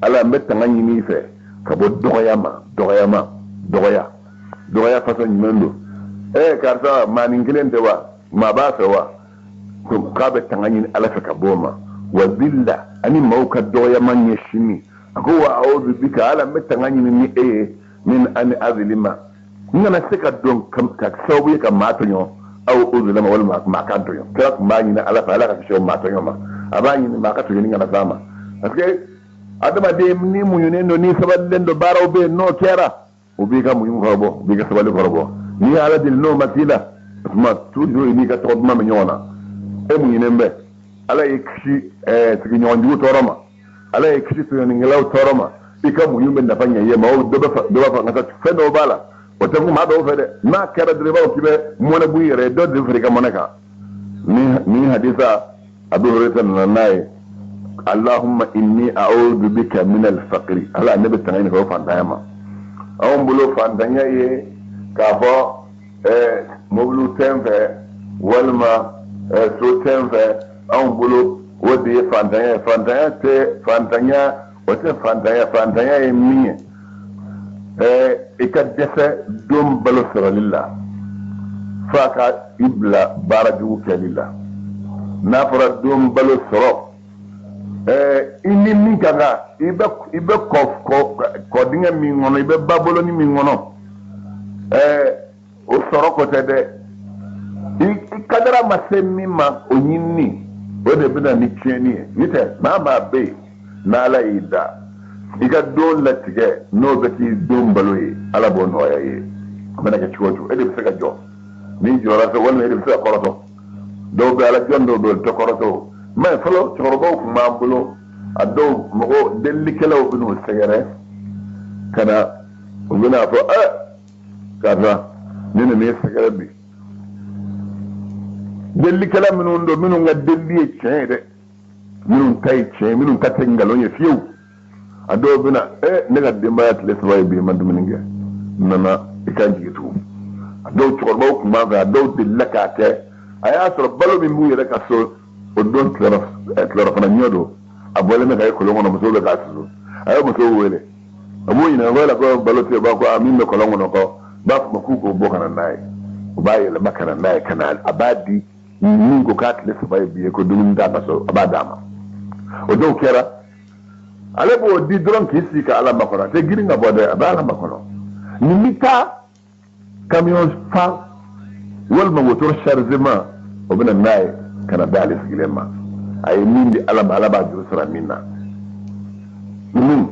Speaker 1: Ala, n bɛ tanga ɲini i fɛ ka bɔ dɔgɔya ma. Dɔgɔya ma, dɔgɔya, dɔgɔya fasɔn jumɛn don? Karisa maanin kelen tɛ wa, maa b'a fɛ wa? K'a bɛ tanga ɲini Ala fɛ ka bɔ o ma. Wa zilla, ani maaw ka dɔgɔyama ɲɛsinni. A ko wa a'udhu bika, Ala, n bɛ tanga ɲini ni e ye, min an azlima, n kana se ka don ka sababu ye ka maa tɔɲɔ, aw uzlama, walima maa ka tɔɲɔ. Kira tun b'a ɲini Ala fɛ, Ala ka kisi o maa tɔɲɔ ma. A b'a ɲini maa ka tɔɲɔni kana s'a ma, parce que adamaden ni muɲunen don, ni sabalilen don, baaraw bɛ yen, n'o kɛra, o b'i ka muɲu kɔrɔbɔ, o b'i ka sabali kɔrɔbɔ. N'i ye Ala deli, n'o ma k'i la, o tuma toujours i n'i ka tɔgɔ duman bɛ ɲɔgɔn na. E muɲunen bɛ, Ala y'i kisi sigiɲɔgɔn jugu tɔɔrɔ ma, Ala y'i kisi tɔɲɔnikɛlaw tɔɔrɔ ma. I ka muɲu bɛ nafa ɲɛ i ye. Maaw dɔ bɛ dɔ b'a fɔ nka fɛn dɔw b'a la, o tɛ ko maa dɔw fɛ dɛ. N'a kɛra dɔrɔn, i b'a fɔ k'i bɛ mɔnɛ bɔ i yɛrɛ ye, dɔ de fara i ka mɔnɛ kan. Ni hadisa Abu Hurairah nana n'a ye: "Allahumma inni a'udhu bika min al-faqri." Ala, ne bɛ tanga ɲini ka bɔ fantanya ma. Anw bolo, fantanya ye k'a fɔ mobili tɛ n fɛ walima so tɛ n fɛ. Anw bolo, o de ye fantanya ye. Fantanya tɛ fantanya, o tɛ fantanya. Fantanya ye min ye, i ka dɛsɛ don balo sɔrɔli la f'a ka i bila baara jugu kɛli la. N'a fɔra don balo sɔrɔ, i ni min ka kan, i bɛ kɔ kɔ kɔdingɛ min kɔnɔ, i bɛ baboloni min kɔnɔ, o sɔrɔ ko tɛ dɛ. I kadara ma se min ma, o ɲinini, o de bɛ na ni tiɲɛni ye. N'o tɛ, maa maa bɛ yen n'Ala y'i da, i ka don latigɛ n'o bɛ k'i don balo ye, Ala b'o nɔgɔya i ye. A mana kɛ cogo o cogo, e de bɛ se ka jɔ. N'i jɔra fɛ, walima e de bɛ se ka kɔrɔtɔ. Dɔw bɛ, Ala jɔn dɔw bɛ yen, olu tɛ kɔrɔtɔ o. Mais fɔlɔ, cɛkɔrɔbaw tun b'an bolo, a dɔw mɔgɔ delilikɛlaw bɛ n'u sɛgɛrɛ ka na, u bɛna fɔ: "Ɛ karisa, ne nana e sɛgɛrɛ bi." Delilikɛla minnu don, minnu ka delili ye tiɲɛ ye dɛ, minnu ta ye tiɲɛ ye, minnu ta tɛ nkalon ye fiyewu, a dɔw bɛna: "Ɛ, ne ka denbaya tile 3 ye bi, ma dumuni kɛ, n nana i ka jigin tugun." A dɔw cɛkɔrɔbaw tun b'an fɛ, a dɔw delila k'a kɛ. A y'a sɔrɔ balo min b'u yɛrɛ ka so, o don tilerɔfana ɲɔ don, a bɔlen bɛ ka ye kolon kɔnɔ, musow bɛ k'a susu. A ye musow wele, a b'u ɲininka ko yala ko balo tɛ yen? B'a ko a min bɛ kɔlɔn kɔnɔ kɔ, b'a fɔ k'u k'o bɔ ka na n'a ye. U b'a yɛlɛma ka na n'a ye, ka na a b'a di min ko k'a tile 3 ye bi ye, ko dumuni t'a ka so, a b'a d'a ma. O dɔw kɛra, ale b'o di dɔrɔn k'i sigi ka Ala makɔnɔ. A tɛ girin ka bɔ dɛ, a bɛ Ala makɔnɔ. Nin bɛ taa camion fa walima wotoro chargement, o bɛ na n'a ye ka na d'ale sigilen ma. A ye min di Ala ma, Ala b'a juru sara min na. Ninnu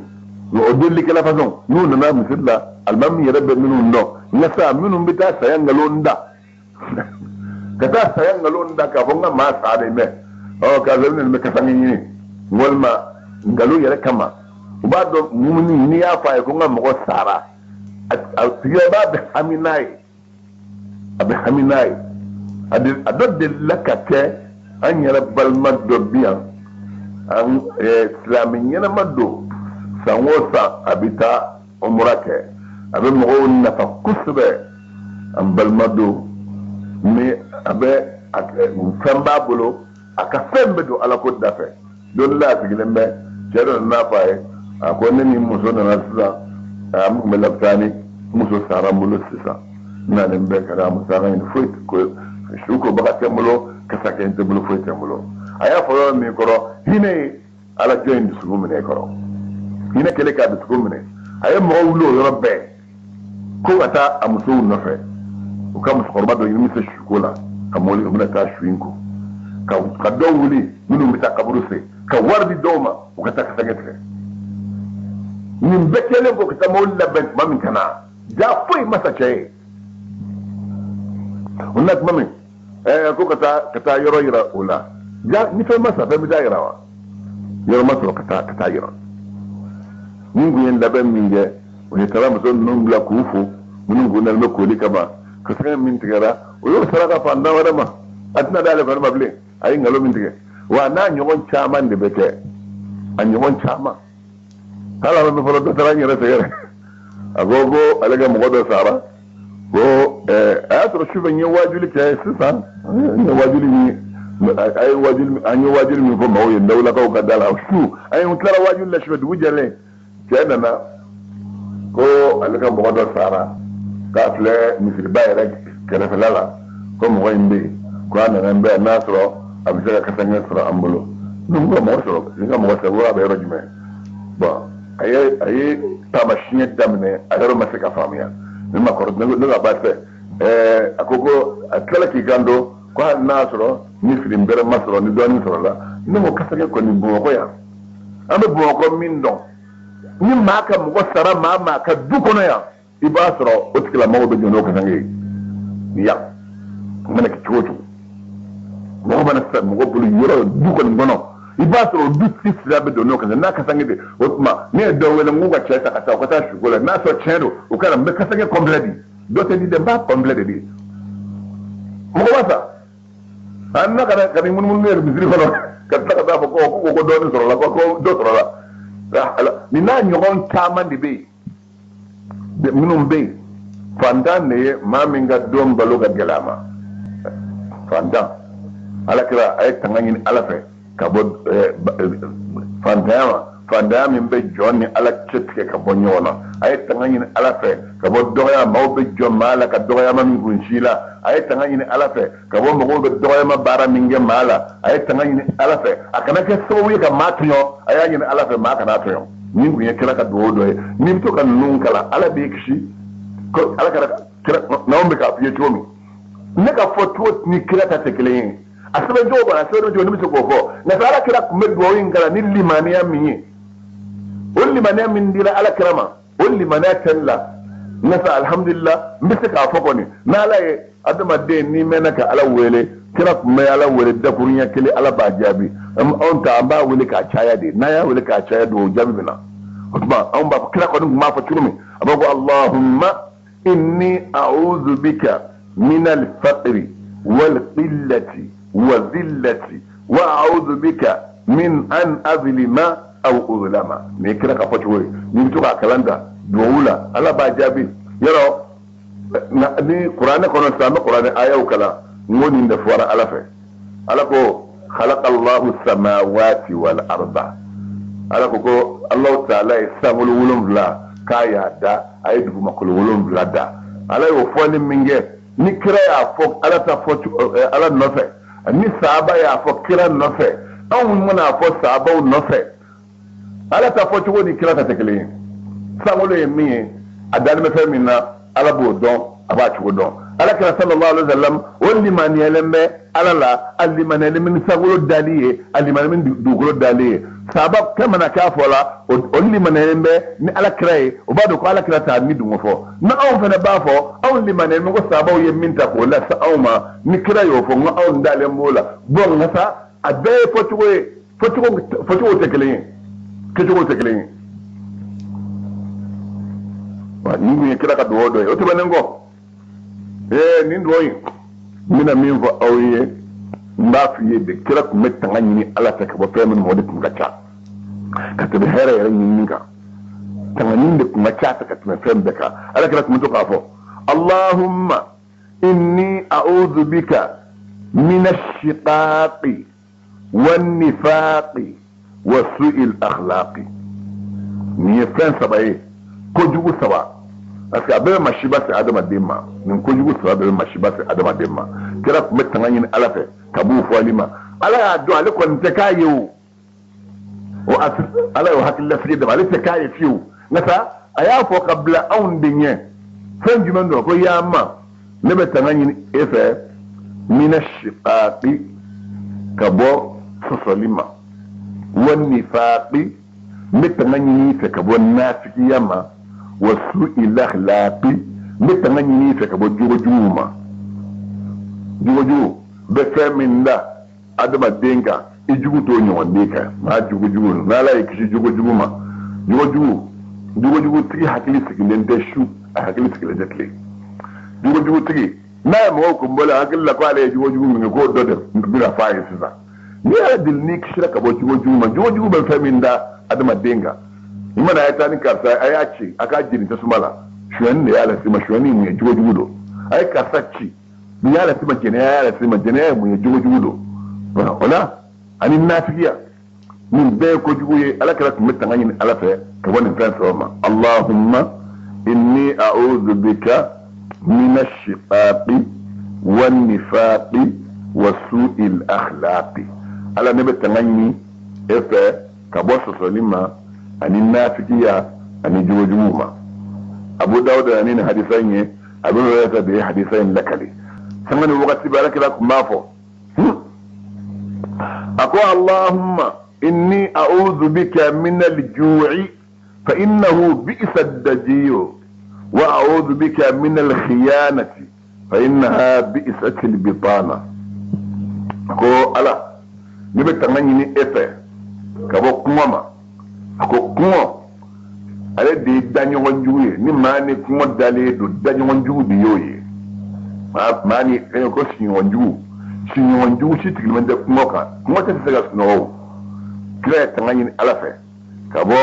Speaker 1: o delilikɛla façon, n'u nana misiri la, alimami yɛrɛ bɛ minnu dɔn. Nka sa, minnu bɛ taa saya nkalon da, ka taa saya nkalon da k'a fɔ n ka maa sa de mɛ ɔ karisa nin bɛ kasange ɲini, walima nkalon yɛrɛ kama, u b'a dɔn mumuni. N'i y'a fɔ a ye ko n ka mɔgɔ sara, a tigi b'a bɛ hami n'a ye, a bɛ hami n'a ye. A dɔ delila ka kɛ, an yɛrɛ balima dɔ bi yan, an silamɛ ɲɛnama don. San o san a bɛ taa umura kɛ, a bɛ mɔgɔw nafa kosɛbɛ. An balima don, ni a bɛ fɛn b'a bolo, a ka fɛn bɛ don Ala ko da fɛ. Don la, a sigilen bɛ, cɛ dɔ nana fɔ a ye, a ko: "Ne ni muso nana sisan, an tun bɛ lapitani, muso sara n bolo sisan, n nalen bɛ ka na musaka ɲini, foyi ko su kobaga tɛ n bolo, kasakɛ tɛ n bolo, foyi tɛ n bolo." A y'a fɔ yɔrɔ min kɔrɔ, hinɛ ye Ala jɔn in dusukun minɛ kɔrɔ. Hinɛ kɛlen k'a dusukun minɛ, a ye mɔgɔw wuli o yɔrɔ bɛɛ ko ka taa a musow nɔfɛ. U ka musokɔrɔba dɔ ɲini min se suko la, ka mɔbili, u bɛna taa su in ko, ka dɔw wuli minnu bɛ taa kaburu sen, ka wari di dɔw ma, u ka taa kasakɛ tigɛ. Nin bɛɛ kɛlen ko ka taa mobili labɛn tuma min ka na, ja foyi ma sa cɛ ye. O na tuma min ko ka taa yɔrɔ yira o la, ja ni fɛn ma sa, fɛn bɛ taa yira wa? Yɔrɔ ma sɔrɔ ka taa yira. Min kun ye labɛn min kɛ, o ye taara muso ninnu bila k'u fo, minnu kun nalen bɛ koli kama. Ka sɛgɛ min tigɛra, o y'o saraka fantan wɛrɛ ma, a tɛna d'ale fana ma bilen. A ye nkalon min tigɛ wa, n'a ɲɔgɔn caman de bɛ kɛ, a ɲɔgɔn caman. Hali a bɛ fɔlɔ, dɔ taara n yɛrɛ sɛgɛrɛ, a ko ko ale ka mɔgɔ dɔ sara, ko a y'a sɔrɔ sufɛ n ye wajuli kɛ sisan, n ye wajuli min a ye wajuli, an ye wajuli min fɔ maaw ye Ndawulakaw ka da la su, an ye tilara wajuli la sufɛ, dugu jɛlen, cɛ nana ko ale ka mɔgɔ dɔ sara, k'a filɛ misiriba yɛrɛ kɛrɛfɛla la, ko mɔgɔ in bɛ yen, ko a nana n bɛ n'a sɔrɔ a bɛ se ka kasange sɔrɔ an bolo. Ne ko ka mɔgɔ sɔrɔ, ni ka mɔgɔ sɔrɔ, a bɛ yɔrɔ jumɛn? Bon, a ye taamasiyɛn daminɛ, a yɔrɔ ma se ka faamuya. Ne ma kɔrɔ, ne ka baasi tɛ. A ko ko a tilala k'i kanto ko hali n'a sɔrɔ ni fili bɛrɛ ma sɔrɔ, ni dɔɔnin sɔrɔla. Ne ko kasange kɔni, Bamakɔ yan, an bɛ Bamakɔ min dɔn, ni maa ka mɔgɔ sara maa maa ka du kɔnɔ yan, i b'a sɔrɔ o tigilamɔgɔw bɛ jɔ n'o kasange ye yan. O mana kɛ cogo o cogo, mɔgɔ mana sa mɔgɔ bolo yɔrɔ du kɔni kɔnɔ, I b'a sɔrɔ dutigi fila bɛ don n'o kan n'a kasange de. O tuma ne ye dɔ wele n k'u ka cɛ ta ka taa u ka taa suko la, n'a sɔrɔ tiɲɛ don u ka na, n bɛ kasange complet di. Dɔ tɛ di dɛ, n b'a complet de di. Mɔgɔ b'a san an na ka ni munumunu yɛrɛ misiri kɔnɔ ka tila ka taa fɔ ko dɔɔnin sɔrɔla, ko dɔ sɔrɔla. Nin n'a ɲɔgɔn caman de bɛ yen minnu bɛ yen. Fantan de ye maa min ka don balo ka gɛlɛ a ma. Fantan, ala kira a ye tanga ɲini Ala fɛ ka bɔ fantanya ma, fantanya min bɛ jɔn ni Ala cɛ tigɛ ka bɔ ɲɔgɔn na. A ye tanga ɲini Ala fɛ ka bɔ dɔgɔya, maaw bɛ jɔ maa la ka dɔgɔyama min kun si la. A ye tanga ɲini Ala fɛ ka bɔ mɔgɔw bɛ dɔgɔyama baara min kɛ maa la. A ye tanga ɲini Ala fɛ a kana kɛ sababu ye ka maa tɔɲɔ. A y'a ɲini Ala fɛ maa kana tɔɲɔ. Nin kun ye kira ka dugawu dɔ ye. N'i bɛ to ka ninnu kalan, Ala b'i kisi. Ko Ala kɛra kira n'anw bɛ k'a f'i ye cogo min, ne ka fɔ cogo ni kira ta tɛ kelen ye. A sɛbɛn cogo kɔni, a sɛbɛn cogo ne bɛ se k'o fɔ, nka Ala kira tun bɛ dugawu in kalan ni limaniya min ye, o limaniya min dira Ala kira ma, o limaniya tɛ ne la. Nka alhamdulillah, n bɛ se k'a fɔ kɔni, n'Ala ye adamaden n'i mɛnna ka Ala wele, kira tun bɛ Ala wele dakuruɲɛ kelen, Ala b'a jaabi. Anw ta an b'a wele k'a caya de, n'an y'a wele k'a caya don, o jaabi bɛ na. O tuma anw b'a fɔ, kira kɔni tun b'a fɔ cogo min, a b'a fɔ Allahumma inni a'udhu bika min al-faqri wal qillati wa dhillati wa a'udhu bika min an azlima aw uzlama. Nin ye kira ka fɔ cogo ye. N'i bɛ to k'a kalan ta duwawu la, Ala b'a jaabi. Yɔrɔ ni kuranɛ kɔnɔ sisan, an bɛ kuranɛ ayaw kalan, n ko nin de fɔra Ala fɛ. Ala ko khalaqallahu samawati wal arda. Ala ko Allahu ta'ala ye sankolo 7 k'a y'a da, a ye dugumakolo 7 da. Ala y'o fɔli min kɛ, ni kira y'a fɔ Ala ta fɔ Ala nɔfɛ, ni sahaba y'a fɔ kira nɔfɛ, anw mana fɔ sahabaw nɔfɛ, Ala ta fɔ cogo ni kira ta tɛ kelen ye. Sankolo ye min ye, a dalen bɛ fɛn min na, Ala b'o dɔn, a b'a cogo dɔn. Ala kira sallallahu alaihi wa sallam, o limaniyalen bɛ Ala la, a limaniyalen bɛ ni sankolo dali ye, a limaniyalen bɛ ni dugukolo dali ye. Sahaba kɛ mana k'a fɔ la, o limaniyalen bɛ ni Ala kira ye, o b'a dɔn ko Ala kira t'a ni dungo fɔ. Ni anw fana b'a fɔ, anw limaniyalen bɛ ko sahabaw ye min ta k'o lase anw ma, ni kira y'o fɔ, n ko anw dalen b'o la. Bon, nka sa a bɛɛ ye fɔcogo ye, fɔcogo tɛ kelen ye, kɛcogo tɛ kelen ye. Wa nin kun ye kira ka dugawu dɔ ye. O tɛmɛnen kɔ, nin dugawu in, n bɛna min fɔ aw ye, n b'a f'i ye de, kira tun bɛ tanga ɲini Ala fɛ ka bɔ fɛn min ma, o de tun ka ca ka tɛmɛ hɛrɛ yɛrɛ ɲinini kan. Tanga ɲini de tun ka ca fɛ ka tɛmɛ fɛn bɛɛ kan. Ala kira tun bɛ to k'a fɔ Allahumma inni a'udhu bika min ash-shiqaqi wan nifaqi wa su'il akhlaqi. Nin ye fɛn saba ye, kojugu saba, parce que a bɛɛ bɛ masiba se adamaden ma. Nin kojugu saba bɛɛ bɛ masiba se adamaden ma. Kira tun bɛ tanga ɲini Ala fɛ ka b'u fɔli ma. Ala y'a dɔn ale kɔni tɛ k'a ye o, Ala y'o hakililasigi d'a ma, ale tɛ k'a ye fiyewu. Nka sa a y'a fɔ ka bila anw de ɲɛ. Fɛn jumɛn don? Ko ya ma, ne bɛ tanga ɲini e fɛ mina shiqaqi, ka bɔ sɔsɔli ma, wa nifaqi, n bɛ tanga ɲini i fɛ ka bɔ nafigiya ma, wa su'il akhlaqi, n bɛ tanga ɲini i fɛ ka bɔ jogojuguw ma. Jogojugu bɛ fɛn min da adamaden kan, i jugu t'o ɲɔgɔn den kan. Maa jogojugu, n'Ala y'i kisi jogojugu ma, jogojugutigi hakili sigilen tɛ su, a hakili sigilen tɛ tile. Jogojugutigi n'a ye mɔgɔw kun bɔlen hakili la ko ale ye jogojugu min kɛ, k'o dɔ de bɛna f'a ye sisan. N'i y'a deli n'i kisira ka bɔ jogojugu ma, jogojugu bɛ fɛn min da adamaden kan, i mana a ye taa ni karisa, a y'a ci a k'a jeni tasuma la, sonyɛni de y'a lase ma. Sonyɛni mun ye? Jogojugu don. A ye karisa ci, nin y'a lase ma, jɛnɛya y'a lase ma. Jɛnɛya ye mun ye? Jogojugu don. O la ani nafigiya, nin bɛɛ ye kojugu ye. Ala kira tun bɛ tanga ɲini Ala fɛ ka bɔ nin fɛn saba ma. Allahumma inni a'udhu bika min ash-shiqaqi wan nifaqi wa su'il akhlaqi. Ala, ne bɛ tanga ɲini e fɛ ka bɔ sɔsɔli ma, ani nafigiya, ani jogojuguw ma. Abu Dawuda ani nin hadisa in ye, Abu Hurairah de ye hadisa in lakali. Sanga ni wagati bɛɛ Ala kira tun b'a fɔ, a ko Allahumma inni a'udhu bika min al-ju'i fa innahu bi'sa ad-daji'u wa a'udhu bika min al-khiyanati fa innaha bi'sat al-bitana. Ko Ala, ne bɛ tanga ɲini e fɛ ka bɔ kɔngɔ ma. A ko kɔngɔ ale de ye daɲɔgɔn jugu ye. Ni maa ni kɔngɔ dalen don, daɲɔgɔn jugu de y'o ye. Maa ni ko sigiɲɔgɔn jugu, sigiɲɔgɔn jugu si sigilen tɛ kɔngɔ kan. Kɔngɔ tɛ se ka sunɔgɔ o. Kira ye tanga ɲini Ala fɛ ka bɔ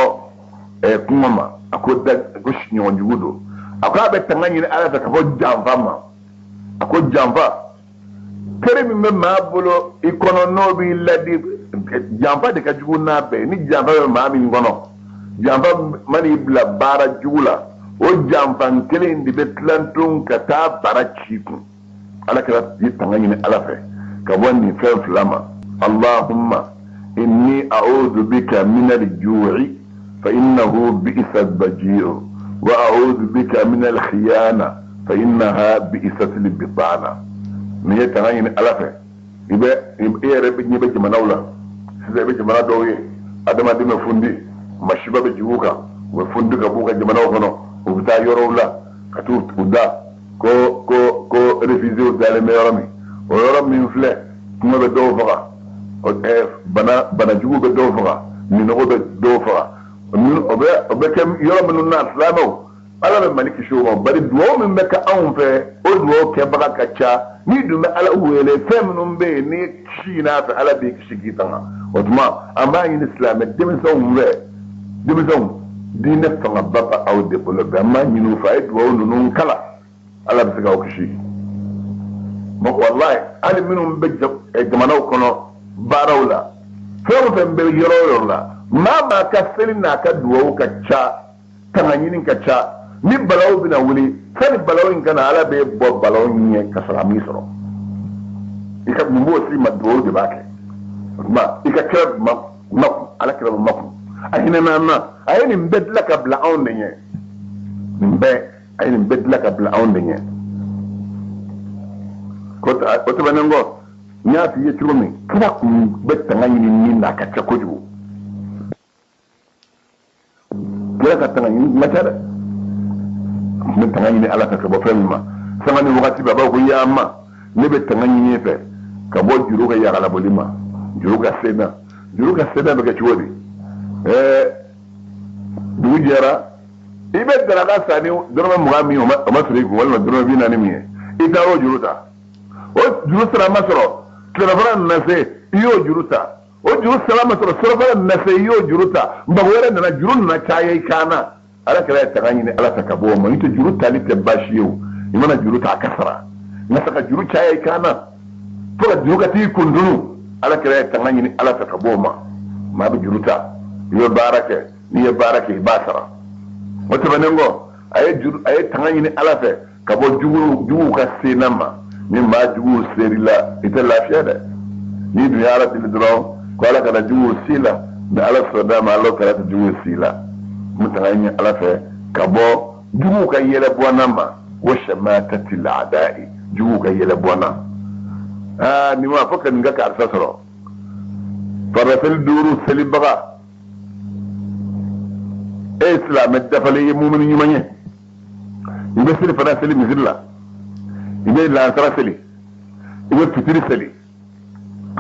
Speaker 1: kɔngɔ ma. A ko da ko sigiɲɔgɔn jugu don. A ko a bɛ tanga ɲini Ala fɛ ka bɔ janfa ma. A ko janfa, teri min bɛ maa bolo i kɔnɔ n'o b'i ladi, janfa de ka jugu n'a bɛɛ ye. Ni janfa bɛ maa min kɔnɔ, janfa man'i bila baara jugu la, o janfan kelen de bɛ tilan ka taa bara ci kun. Ala kira ye tanga ɲini Ala fɛ ka bɔ nin fɛn fila ma. Allahumma inni a'udhu bika min al-ju'i fa innahu bi'sa al-baji'u wa a'udhu bika min al-khiyana fa innaha bi'sat al-bitana. N'i ye tanga ɲini Ala fɛ, i bɛ i yɛrɛ bɛ ɲɛ bɛ jamanaw la sisan. I bɛ jamana dɔw ye, adamaden bɛ fundi, masiba bɛ jigin u kan, u bɛ fundi ka b'u ka jamanaw kɔnɔ, u bɛ taa yɔrɔw la ka t'u u da ko réfugiés dalen bɛ yɔrɔ min. O yɔrɔ min filɛ, kuma bɛ dɔw faga, bana banajugu bɛ dɔw faga, minɔgɔ bɛ dɔw faga. O bɛ kɛ yɔrɔ minnu na, silamɛw, Ala bɛ Mali kisi o ma. Bari duwawu min bɛ kɛ anw fɛ, o duwawu kɛbaga ka ca. N'i dun bɛ Ala wele, fɛn minnu bɛ yen ni kisi ɲini a fɛ, Ala b'i kisi k'i tanga. O tuma an b'a ɲini silamɛ denmisɛnw fɛ, denmisɛnw, diinɛ fangaba bɛ aw de bolo bi. An b'a ɲini u fɛ, a ye duwawu ninnu kala, Ala bɛ se k'aw kisi. Walayi, hali minnu bɛ jamanaw kɔnɔ baaraw la, fɛn o fɛn bɛ yɔrɔ o yɔrɔ la, maa maa ka seli n'a ka duwawu ka ca, tanga ɲini ka ca, ni balawu bɛna wuli, sani balawu in ka na, Ala bɛ bɔ balawu ɲɛ ka sɔrɔ a m'i sɔrɔ. I ka mun b'o s'i ma? Duwawu de b'a kɛ. O tuma i ka kira ma makun, Ala kira ma makun, a hinɛna an na. A ye nin bɛɛ dilan ka bila anw de ɲɛ. Nin bɛɛ, a ye nin bɛɛ dilan ka bila anw de ɲɛ. O tɛmɛnen kɔ, n y'a f'i ye cogo min, kira kun bɛ tanga ɲini min na, a ka ca kojugu. Kira ka tanga ɲini ma ca dɛ. A tun bɛ tanga ɲini Ala fɛ ka bɔ fɛn min ma, sanga ni wagati bɛɛ a b'a fɔ ko ya ma, ne bɛ tanga ɲini e fɛ ka bɔ juru ka yagalaboli ma, juru ka senna. Juru ka senna bɛ kɛ cogo di? Dugu jɛra, i bɛ daraka san ni dɔrɔmɛ 20 min, o ma sɔrɔ i kun, walima dɔrɔmɛ 40 min ye, i taara o juru ta. O juru sara ma sɔrɔ, tilelafana nana se, i y'o juru ta. O juru sara ma sɔrɔ, surafana nana se, i y'o juru ta. Mago wɛrɛ nana, juru nana caya i kan na. Ala kɛra ye tanga ɲini Ala fɛ ka bɔ o ma. N'o tɛ, juru tali tɛ baasi ye. O i mana juru ta, a ka sara, nka sa ka juru caya i kan na fo ka juru ka t'i kundunu, Ala kɛra ye tanga ɲini Ala fɛ ka bɔ o ma. Maa bɛ juru ta, i bɛ baara kɛ, n'i ye baara kɛ, i b'a sara. O tɛmɛnen kɔ, a ye juru, a ye tanga ɲini Ala fɛ ka bɔ juguw ka senna ma. Ni maa juguw ser'i la, i tɛ lafiya dɛ. N'i dun ye Ala deli dɔrɔn ko Ala kana juguw si la, ni Ala sɔnna ma, Ala kana tɛ juguw si la. N bɛ tanga ɲini Ala fɛ ka bɔ juguw ka yɛlɛ bɔnna ma. Wa shamatati al-a'da'i, juguw ka yɛlɛ bɔnna. Aa, nin ma fɔ ka nin ka karisa sɔrɔ. Farida seli duuru selibaga, e ye silamɛ dafalen ye, mumini ɲuman ye, i bɛ seli fana seli misiri la, i bɛ lansara seli, i bɛ fitiri seli,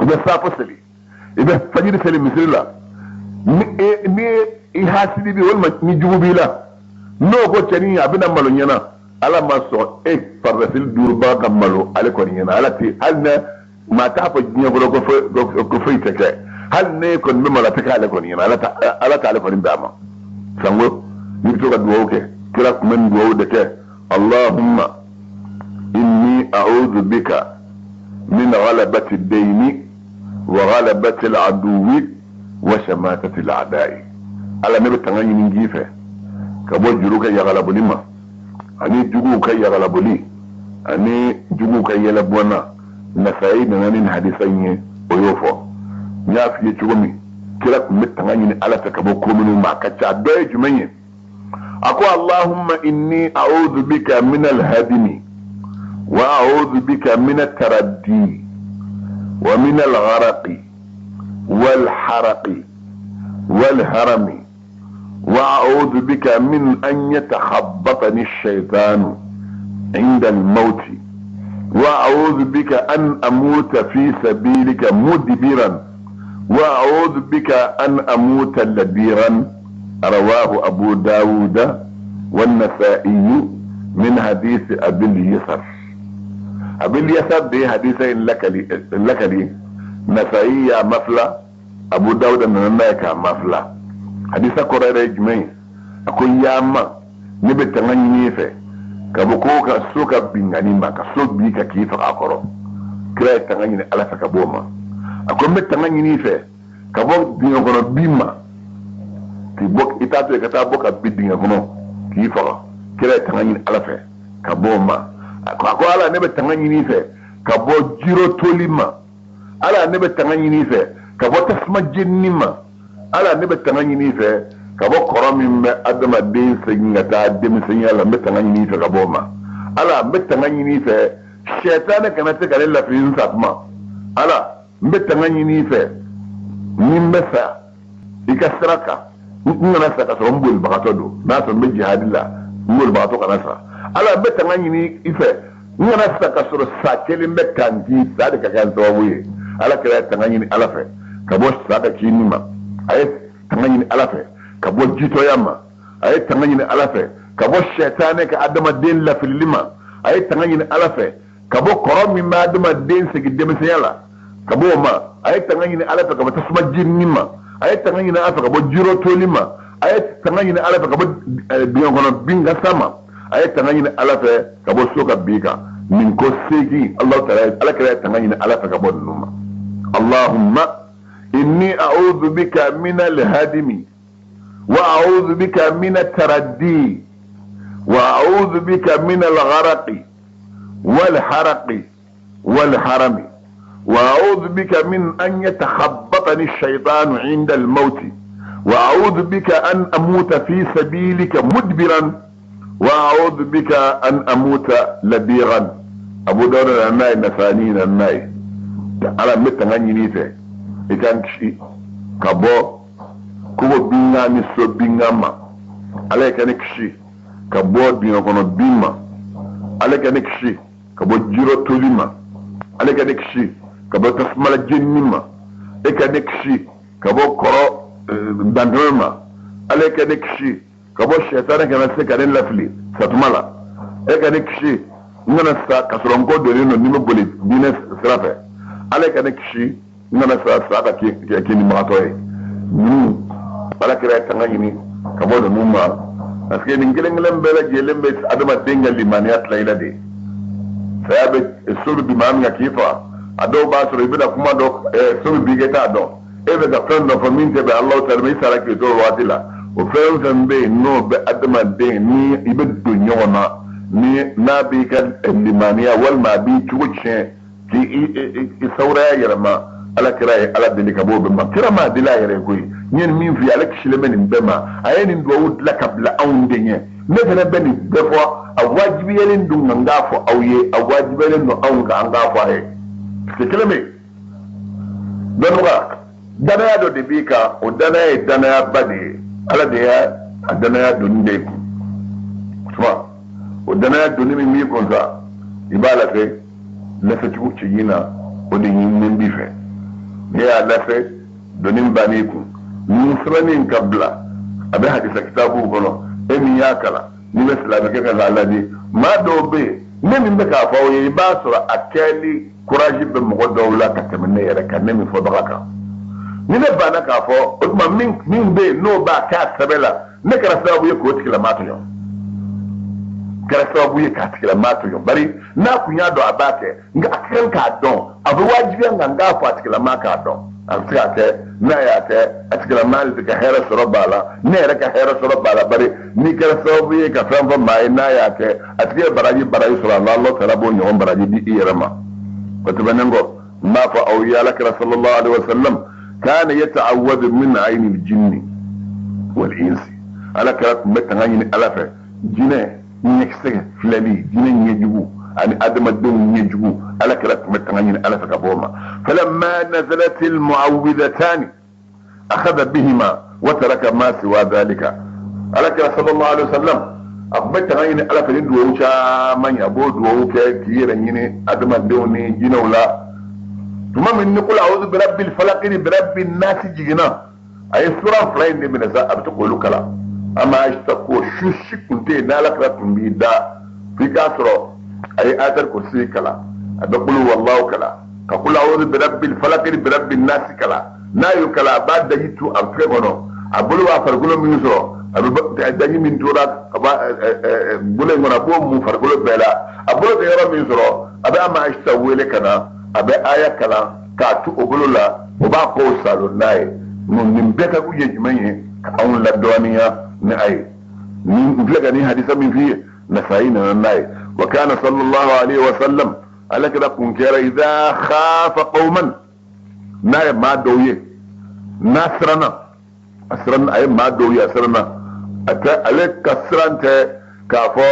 Speaker 1: i bɛ safo seli, i bɛ fajiri seli misiri la. Ni e ni i hasidi bi walima ni jugu b'i la, n'o ko cɛnin a bɛna malo ɲɛna, Ala ma sɔn e farida seli duuru baga ka malo ale kɔni ɲɛna. Ala tɛ hali na maa t'a fɔ diɲɛ kɔnɔ ko foyi tɛ kɛ. Hali ne kɔni bɛ malo, a tɛ k'ale kɔni ɲɛna. Ala t'ale kɔni bɛn a ma. Sango n'i bɛ to ka dugawu kɛ, kira tun bɛ nin dugawu de kɛ: Allahumma inni a'udhu bika min ghalabati dayni wa ghalabati al-aduwi wa shamatati al-a'da'i. Ala, ne bɛ tanga ɲini k'i fɛ ka bɔ juru ka yagalaboli ma, ani juguw ka yagalaboli, ani juguw ka yɛlɛ bɔnna. Nasayi nana ni nin hadisa in ye, o y'o fɔ. N y'a f'i ye cogo min, kira tun bɛ tanga ɲini Ala fɛ ka bɔ ko minnu ma, a ka ca. Dɔ ye jumɛn ye? A ko: Allahumma inni a'udhu bika min alhadimi wa a'udhu bika min ataraddi wa min algharaqi walharaqi walharami wa a'udhu bika min an yatakhabbatani ash-shaytanu 'inda al-maut wa a'udhu bika an amuta fi sabilika mudbiran. Wa a'udhu bika an amuta ladiran. Rawahu Abu Dawud wan Nasa'i min hadisi Abil Yasar. Abil Yasar de ye hadisa in lakali, Nasa'i y'a mafila, Abu Dawud nana n'a ye k'a mafila. Hadisa kɔrɔ yɛrɛ ye jumɛn ye? A ko yaama, ne bɛ tanga ɲini i fɛ ka bɔ ko ka so ka binkanni ma, ka so bin ka k'i faga a kɔrɔ. Kira ye tanga ɲini Ala fɛ ka bɔ o ma. A ko n bɛ tanga ɲini i fɛ ka bɔ dingɛ kɔnɔ bin ma, k'i bɔ i t'a to yen ka taa bɔ ka bin dingɛ kɔnɔ k'i faga. Kira ye tanga ɲini Ala fɛ ka bɔ o ma. A ko Ala, ne bɛ tanga ɲini i fɛ ka bɔ jiro toli ma. Ala, ne bɛ tanga ɲini i fɛ ka bɔ tasuma jenini ma. Ala, ne bɛ tanga ɲini i fɛ ka bɔ kɔrɔ min bɛ adamaden segin ka taa denmisɛnya la, n bɛ tanga ɲini i fɛ ka bɔ o ma. Ala, n bɛ tanga ɲini i fɛ sɛtanɛ kana se ka ne lafili n sa tuma. Ala, n bɛ tanga ɲini i fɛ ni n bɛ sa i ka sira kan, n kana sa ka sɔrɔ n bolibagatɔ don, n'a sɔrɔ n bɛ jihadi la, n bolibagatɔ kana sa. Ala, n bɛ tanga ɲini i fɛ n kana sa ka sɔrɔ sa kelen bɛ ka n ci, sa de ka kɛ n sababu ye. Ala kɛra ye tanga ɲini Ala fɛ ka bɔ sa ka ci ma. A ye tanga ɲini Ala fɛ ka bɔ jitɔya ma. A ye tanga ɲini Ala fɛ ka bɔ sɛtanɛ ka adamaden lafilili ma. A ye tanga ɲini Ala fɛ ka bɔ kɔrɔ min bɛ adamaden segin denmisɛnya la, ka bɔ o ma. A ye tanga ɲini Ala fɛ ka bɔ tasuma jenini ma. A ye tanga ɲini Ala fɛ ka bɔ jiro toli ma. A ye tanga ɲini Ala fɛ ka bɔ dingɛ kɔnɔ binkasa ma. A ye tanga ɲini Ala fɛ ka bɔ so ka bin kan. Nin ko seegin, Alahu taala, Ala kɛra ye tanga ɲini Ala fɛ ka bɔ ninnu ma. Allahumma inni a'udhu bika min al-hadimi wa a'udhu bika min at-taraddi wa a'udhu bika min al-gharaqi wal haraqi wal harami wa a'udhu bika min an yatakhabbatani ash-shaytanu 'inda al-maut wa a'udhu bika an amuta fi sabilika mudbiran wa a'udhu bika an amuta labiran. Abu Dawud na n'a ye, Nasani na n'a ye. Ala, n bɛ tanga ɲini i fɛ i ka n kisi ka bɔ kogo binkan ni so binkan ma. Ala ye ka ne kisi ka bɔ dingɛ kɔnɔ bin ma. Ala ka ne kisi ka bɔ jiro toli ma. Ala ka ne kisi ka bɔ tasuma jenini ma. E ka ne kisi ka bɔ kɔrɔ dantɛmɛ ma. Ala ka ne kisi ka bɔ sɛtanɛ kana se ka ne lafili satuma la. E ka ne kisi n kana sa ka sɔrɔ n kɔ donnen don ni n bɛ boli diinɛ sira fɛ. Ala ka ne kisi n kana sa sa ka kɛ kinibagatɔ ye. Ninnu, Ala kɛra ye tanga ɲini ka bɔ ninnu ma, parce que nin kelen kelen bɛɛ lajɛlen bɛ adamaden ka limaniya tila i la de. Saya bɛ so bɛ bin maa min kan k'i faga, a dɔw b'a sɔrɔ i bɛna kuma dɔ, so bɛ bin kɛ t'a dɔn, e bɛ ka fɛn dɔ fɔ min tɛ bɛn Alahu taala ma, i sara k'i to o waati la. O fɛn o fɛn bɛ yen n'o bɛ adamaden ni i bɛ don ɲɔgɔn na, ni n'a b'i ka limaniya walima a b'i cogo tiɲɛ k'i sawuraya yɛlɛma, Ala kɛra ye Ala deli ka bɔ o bɛɛ ma. Kira m'a deli a yɛrɛ ye koyi. N ye nin min f'i ye, ale kisilen bɛ nin bɛɛ ma. A ye nin duwawu dilan ka bila anw de ɲɛ. Ne fana bɛ nin bɛɛ fɔ, a wajibiyalen don nka n k'a fɔ aw ye, a wajibiyalen don anw kan an k'a fɔ a ye. Parce que kelen bɛ yen, dɔnnibaga, danaya dɔ de b'i kan, o danaya ye danayaba de ye. Ala de y'a a danaya donni de kun. O o danaya donni min b'i kun sa, i b'a lase lasecogo cɛɲi na, o de ɲininen b'i fɛ. N'i y'a lase donni bann'i kun, nin sɛbɛnni ka bila a bɛ hadisa kitabuw kɔnɔ, e min y'a kalan n'i bɛ silamɛkɛ kan k'a ladi, maa dɔw bɛ yen, ne min bɛ k'a fɔ aw ye, i b'a sɔrɔ a kɛli courage bɛ mɔgɔ dɔw la ka tɛmɛ ne yɛrɛ kan, ne min fɔbaga kan. Ni ne banna k'a fɔ, o tuma min bɛ yen n'o b'a kɛ a sɛbɛ la, ne kɛra sababu ye k'o tigilamaa tɔɲɔ, kɛra sababu ye k'a tigilamaa tɔɲɔ. Bari n'a kun y'a dɔn a b'a kɛ, nka a ka kan k'a dɔn, a bɛ wajibiya nka n k'a fɔ a tigilamaa k'a dɔn. A bɛ se k'a kɛ, n'a y'a kɛ, a tigilamaa de ka hɛrɛ sɔrɔ b'a la, ne yɛrɛ ka hɛrɛ sɔrɔ b'a la. Bari n'i kɛra sababu ye ka fɛn fɔ maa ye n'a y'a kɛ, a tigi ye baraji sɔrɔ a la, Alahu taala b'o ɲɔgɔn baraji di i yɛrɛ ma. O tɛmɛnen kɔ, n b'a fɔ aw ye, Ala kɛra sallallahu alaihi wa sallam kana yata'awwadu min ayni al-jinni wal insi. Ala kɛra tun bɛ tanga ɲini Ala fɛ jinɛ ɲɛkisɛ filɛli, jinɛ ɲɛjugu ani adamadenw ɲɛjugu, Ala kɛra tun bɛ tanga ɲini Ala fɛ ka bɔ o ma. Falamma nazalat al-mu'awwidhatani akhadha bihima wa taraka ma siwa dhalika. Ala kɛra sallallahu alaihi wa sallam a tun bɛ tanga ɲini Ala fɛ ni duwawu caman ye, a b'o duwawu kɛ k'i yɛrɛ ɲini adamadenw ni jinɛw la. Tuma min ni qul a'udhu bi rabbil falaq ni bi rabbin nas jiginna, a ye sura fila in de minɛ sa, a bɛ to k'olu kalan. An b'a Ayisa ko su si tun tɛ yen n'Ala kira tun b'i da f'i k'a sɔrɔ a ye ayatul kursi kalan, a bɛ qul huwallahu kalan, ka qul a'udhu bi rabbil falaq ni bi rabbin nas kalan. N'a y'o kalan, a b'a daji tu a tɛgɛ kɔnɔ, a bolo b'a farikolo min sɔrɔ, a bɛ daji min tora a b'a bolo in kɔnɔ, a b'o mun farikolo bɛɛ la. A bolo bɛ yɔrɔ min sɔrɔ, a bɛ Ama Ayisa wele ka na, a bɛ aya kalan k'a tu o bolo la, o b'a kɔw salon n'a ye. Nin bɛɛ ka kun ye jumɛn ye? Ka anw ladɔnniya ni a ye. Nin filɛ ka nin hadisa min f'i ye, Nasa'i nana n'a ye. Wa kana sallallahu alaihi wa sallam, Ala kira kun kɛra idha khafa qauman, n'a ye maa dɔw ye, n'a siranna, a siranna, a ye maa dɔw ye, a siranna, a tɛ ale ka siran tɛ k'a fɔ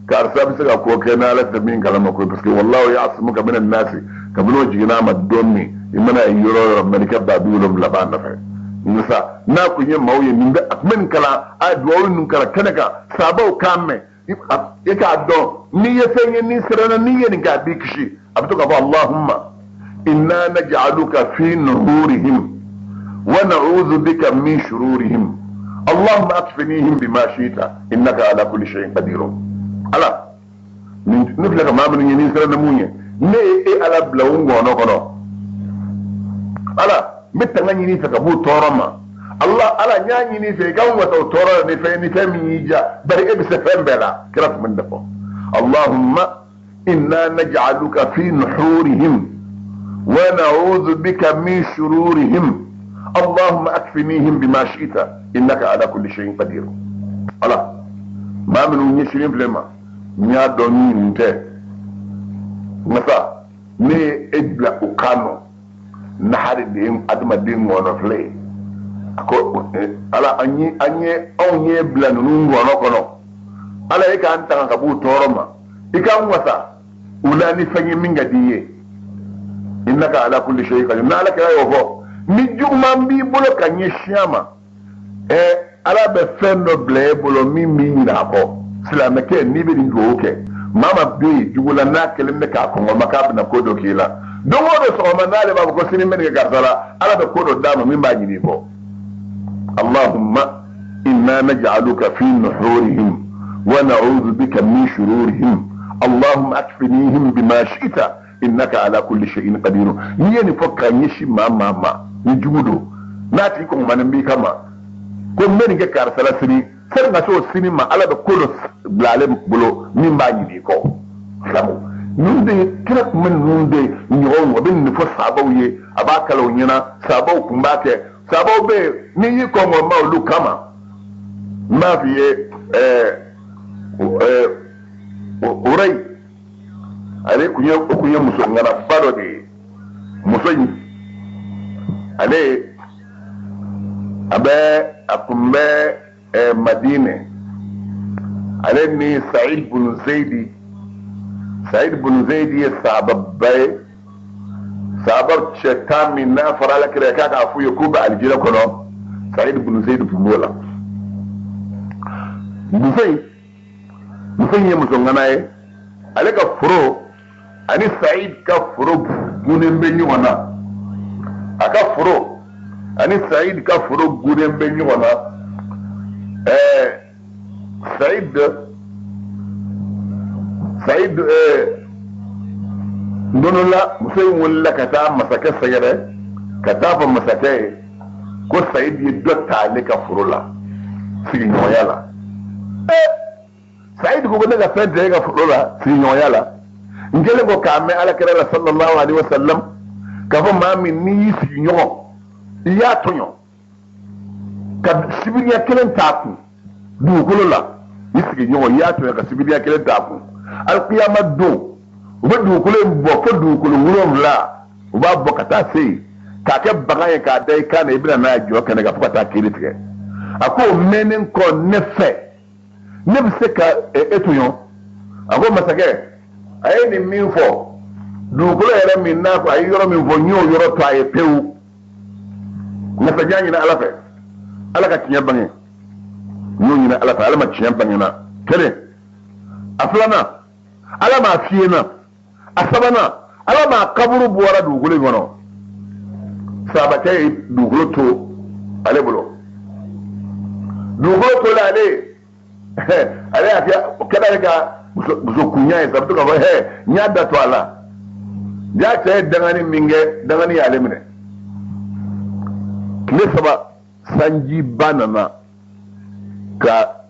Speaker 1: karisa bɛ se ka ko kɛ n'ala tɛ min kalama koyi, parce que wallahu ya'simuka minan nasi, kabini o jiginna a ma don min, i mana ye yɔrɔ o yɔrɔ, malikɛ 70000 b'a nɔfɛ. Nka n'a kun ye maaw ye, nin bɛ a tun bɛ nin kalan, a ye duwawu ninnu kalan kɛnɛ kan, sabaw k'a mɛn, i k'a dɔn n'i ye fɛn ye, n'i siranna, n'i ye nin kɛ, a b'i kisi. A bɛ to k'a fɔ Allahumma inna naj'aluka fi nuhurihim wa na'udhu bika min shururihim Allahumma akfinihim bima shi'ta innaka ala kulli shay'in qadir. Ala, ne filɛ ka maa minnu ye, n'i siranna mun ye, ne ye e Ala bila u ngɔnɔ kɔnɔ. Ala, n bɛ tanga ɲini fɛ ka b'u tɔɔrɔ ma. Allah, Ala, n y'a ɲini fɛ i ka n wasa o tɔɔrɔ la ni fɛn ni fɛn min y'i diya, bari e bɛ se fɛn bɛɛ la. Kira tun bɛ nin de fɔ. Allahumma inna naj'aluka fi nuhurihim wa na'udhu bika min shururihim Allahumma akfinihim bima shi'ta innaka ala kulli shay'in qadir. Ala, maa minnu ɲɛsinnen filɛ ma, n y'a dɔn nin tɛ masa, ne ye e bila u kan nɔ nahari de ye adamaden ŋɔnɔ filɛ ye. A ko Ala, an ye anw ye bila ninnu ŋɔnɔ kɔnɔ. Ala, e k'an tanga ka b'u tɔɔrɔ ma, i k'an wasa u la ni fɛn ye min ka di i ye. Innaka ala kulli shay'in qadir. N'Ala kɛra y'o fɔ, ni juguman b'i bolo ka ɲɛsin a ma, Ala bɛ fɛn dɔ bila e bolo min b'i ɲinɛ a kɔ. Silamɛkɛ, n'i bɛ nin dugawu kɛ, maa ma bɛ yen jugu la n'a kɛlen bɛ k'a kɔngɔ ma k'a bɛna ko dɔ k'i la, don o don sɔgɔma n'ale b'a fɔ ko sini n bɛ nin kɛ karisa la, Ala bɛ ko dɔ d'a ma min b'a ɲini i kɔ. Allahumma inna naj'aluka fi nuhurihim wa na'udhu bika min shururihim Allahumma akfinihim bima shi'ta innaka ala kulli shay'in qadir. N'i ye nin fɔ ka ɲɛsin maa maa ma ni jugu don, n'a tigi kɔngɔmanen b'i kama ko n bɛ nin kɛ karisa la sini, sani ka se o sini ma, Ala bɛ ko dɔ bila ale bolo min b'a ɲini i kɔ. Silamɛw, ninnu de kira tun bɛ ninnu de ɲɔgɔnw, a bɛ nin fɔ sabaw ye, a b'a kalan u ɲɛna, sabaw tun b'a kɛ. Sabaw bɛ yen n'i y'i kɔngɔ ma olu kama, n b'a f'i ye, Urayi, ale kun ye, o kun ye muso ŋanaba dɔ de ye. Muso in, ale a bɛ, a kun bɛ Madinɛ, ale ni Sa'id bun Zayidi. Sa'id bun Zayidi ye sahababa ye, sahaba cɛ tan min n'a fɔra Ala kira k'a k'a f'u ye k'u bɛ alijinɛ kɔnɔ, Sa'id bun Zayidi tun b'o la. Muso in ye muso ŋana ye, ale ka foro ani Sa'id ka foro gunnen bɛ ɲɔgɔn na. A ka foro ani Sa'id ka foro gunnen bɛ ɲɔgɔn na. Sa'id don dɔ la, muso in wulila ka taa masakɛ sɛgɛrɛ, ka taa fɔ masakɛ ye ko Sa'id ye dɔ ta ale ka foro la sigiɲɔgɔnya la. Sa'id ko ne ka fɛn tɛ e ka foro la sigiɲɔgɔnya la. N kɛlen ko k'a mɛn Ala kira la sallallahu alaihi wa sallam k'a fɔ maa min n'i y'i sigiɲɔgɔn i y'a tɔɲɔ ka sibiriya kelen t'a kun dugukolo la, i sigiɲɔgɔn i y'a tɔɲɔ ka sibiriya kelen t'a kun, alikiyama don u bɛ dugukolo in bɔ fo dugukolo 7, u b'a bɔ ka taa se yen k'a kɛ bagan ye k'a da i kan na, i bɛna n'a ye jɔ kɛnɛ kan fo ka taa kiiri tigɛ. A ko o mɛnnen kɔ ne fɛ, ne bɛ se ka e tɔɲɔ? A ko masakɛ, a ye nin min fɔ, dugukolo yɛrɛ min n'a fɔ, a ye yɔrɔ min fɔ, n y'o yɔrɔ to a ye pewu. Masakɛ ɲini Ala fɛ, Ala ka tiɲɛ bange, n y'o ɲini Ala fɛ, Ala ma tiɲɛ bange na. Kelen, a filanan, Ala m'a fiyɛ na. A sabanan, Ala m'a kaburu bɔra dugukolo in kɔnɔ. Sahabakɛ ye dugukolo to ale bolo, dugukolo tola ale, ale y'a kɛ o kɛra ale ka muso kunya ye, sabu to k'a fɔ hɛ n y'a da to a la. Ja cɛ ye dangani min kɛ, dangani y'ale minɛ. Tile 3 sanjiba nana ka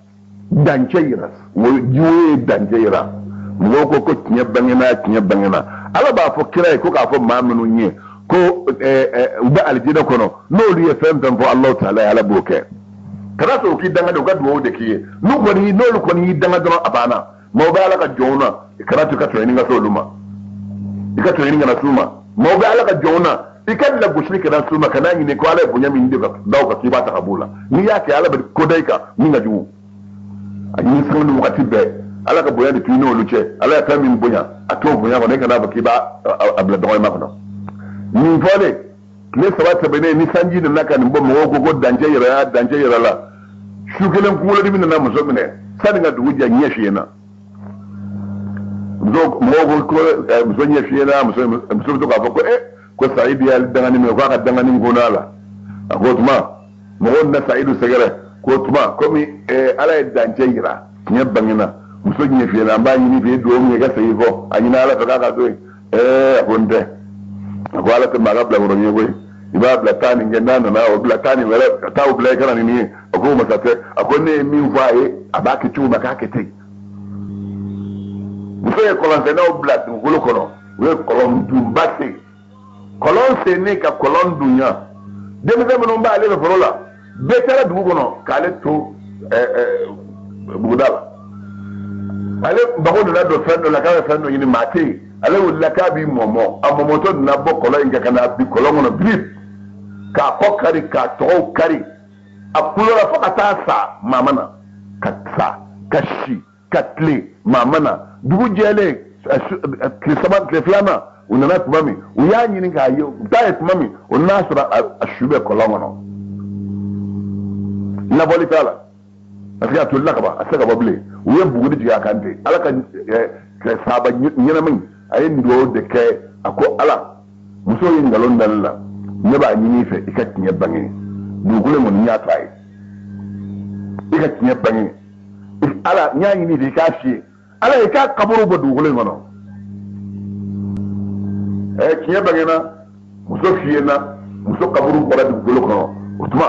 Speaker 1: dancɛ yira, jiwoyo ye dancɛ yira. Mɔgɔw ko ko tiɲɛ bangena, tiɲɛ bangena. Ala b'a fɔ kira ye ko k'a fɔ maa minnu ye ko u bɛ alijinɛ kɔnɔ, n'olu ye fɛn fɛn fɔ Alahu taala ye, Ala b'o kɛ. Kana sɔn u k'i danga de, u ka dugawu de k'i ye. N'olu kɔni y'i danga dɔrɔn, a banna. Maaw bɛ Ala ka jɔnw na, kana to i ka tɔɲɔni ka se olu ma, i ka tɔɲɔni kana s'u ma. Maaw bɛ Ala ka jɔnw na, i ka lagosili kana s'u ma, kana ɲini ko Ala ye bonya min di ka da o kan k'i b'a ta ka b'u la. N'i y'a kɛ, Ala bɛ ko da i kan min ka jugu. A ɲini sanga ni wagati bɛɛ, Ala ka bonya de to i n'olu cɛ. Ala ye fɛn min bonya, a t'o bonya kɔnɔ, e kana fɔ k'i b'a a bila dɔgɔyama kɔnɔ. Nin fɔlen, tile 3 tɛmɛnen, ni sanji nana ka nin bɔ, mɔgɔw ko ko dancɛ yɛrɛ, dancɛ yɛrɛ la. Su kelen kunkolodimi nana muso minɛ, sani ka dugu jɛ, ɲɛ fiyɛna. Mɔgɔw ko ko muso ɲɛ fiyɛna, muso bɛ to k'a fɔ ko ko Sayidu y'a dangani minɛ, k'a ka dangani ko n'a la. A ko o tuma mɔgɔw nana Sayidu sɛgɛrɛ, ko o tuma komi Ala ye dancɛ yira, tiɲɛ bangena, muso ɲɛ fiyɛna, an b'a ɲini fɛ, e dugawu min kɛ, i ka segin kɔ, a ɲini Ala fɛ k'a ka to yen. A ko n tɛ, a ko Ala tɛ maa ka bilakɔrɔ ɲɛ koyi, i b'a bila taa nin kɛ, n'a nana o bila taa nin wɛrɛ, ka taa o bila i kana nin ye. A ko masa tɛ, a ko ne ye min fɔ a ye, a b'a kɛ cogo min, a k'a kɛ ten. Muso ye kɔlɔnsennaw bila dugukolo kɔnɔ, u ye kɔlɔn dunba sen, kɔlɔn sennen ka kɔlɔn dunya. Denmisɛn minnu b'ale fɛ foro la, bɛɛ taara dugu kɔnɔ k'ale to buguda la. Ale mago nana don fɛn dɔ la, k'a bɛ fɛn dɔ ɲini, maa tɛ yen. Ale wulila k'a b'i mɔmɔ, a mɔmɔtɔ nana bɔ kɔlɔn in kan ka na bin kɔlɔn kɔnɔ birip, k'a kɔ kari, k'a tɔgɔw kari, a kulola fo ka taa sa maa ma na, ka sa, ka si, ka tile maa ma na. Dugu jɛlen, tile 3, tile 2nan, u nana tuma min, u y'a ɲini k'a ye, u t'a ye tuma min, o n'a sɔrɔ a su bɛ kɔlɔn kɔnɔ. Labɔli t'a la, parce que a tolila ka ban, a tɛ se ka bɔ bilen. U ye buguri jigin a kan ten. Ala ka sahaba ɲɛnama in, a ye dugawu de kɛ, a ko Ala, muso ye nkalon da ne la, ne b'a ɲini i fɛ i ka tiɲɛ bange. Dugukolo in kɔni n y'a to a ye, i ka tiɲɛ bange. Ala, n y'a ɲini i fɛ i k'a fiyɛ, Ala i k'a kaburu bɔ dugukolo in kɔnɔ. Tiɲɛ bangena, muso fiyɛna, muso kaburu bɔra dugukolo kɔnɔ. O tuma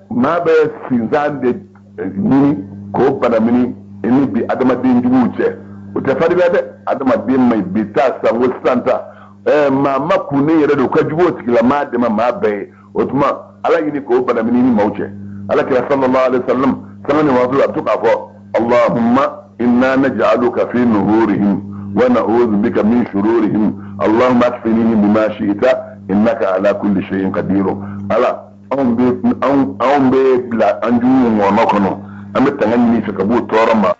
Speaker 1: maa bɛ sinsan de ɲini k'o banamini i ni bi adamaden juguw cɛ. O tɛ farinya dɛ, adamaden ma ɲi bi ta sanko sisan ta. Maa ma kunnen yɛrɛ de, o ka jugu o tigilamaa de ma maa bɛɛ ye. O tuma Ala ɲini k'o banamini ni maaw cɛ. Ala kira sallallahu alaihi wasallam sanga ni waati a bɛ to k'a fɔ Allahumma inna naj'aluka fi nuhurihim wa na'udhu bika min shururihim Allahumma akfinihim bima shi'ta innaka ala kulli shay'in qadir. Ala, anw bɛ bila an juguw ŋɔnɔ kɔnɔ, an bɛ tanga ɲini fɛ ka b'u tɔɔrɔ ma.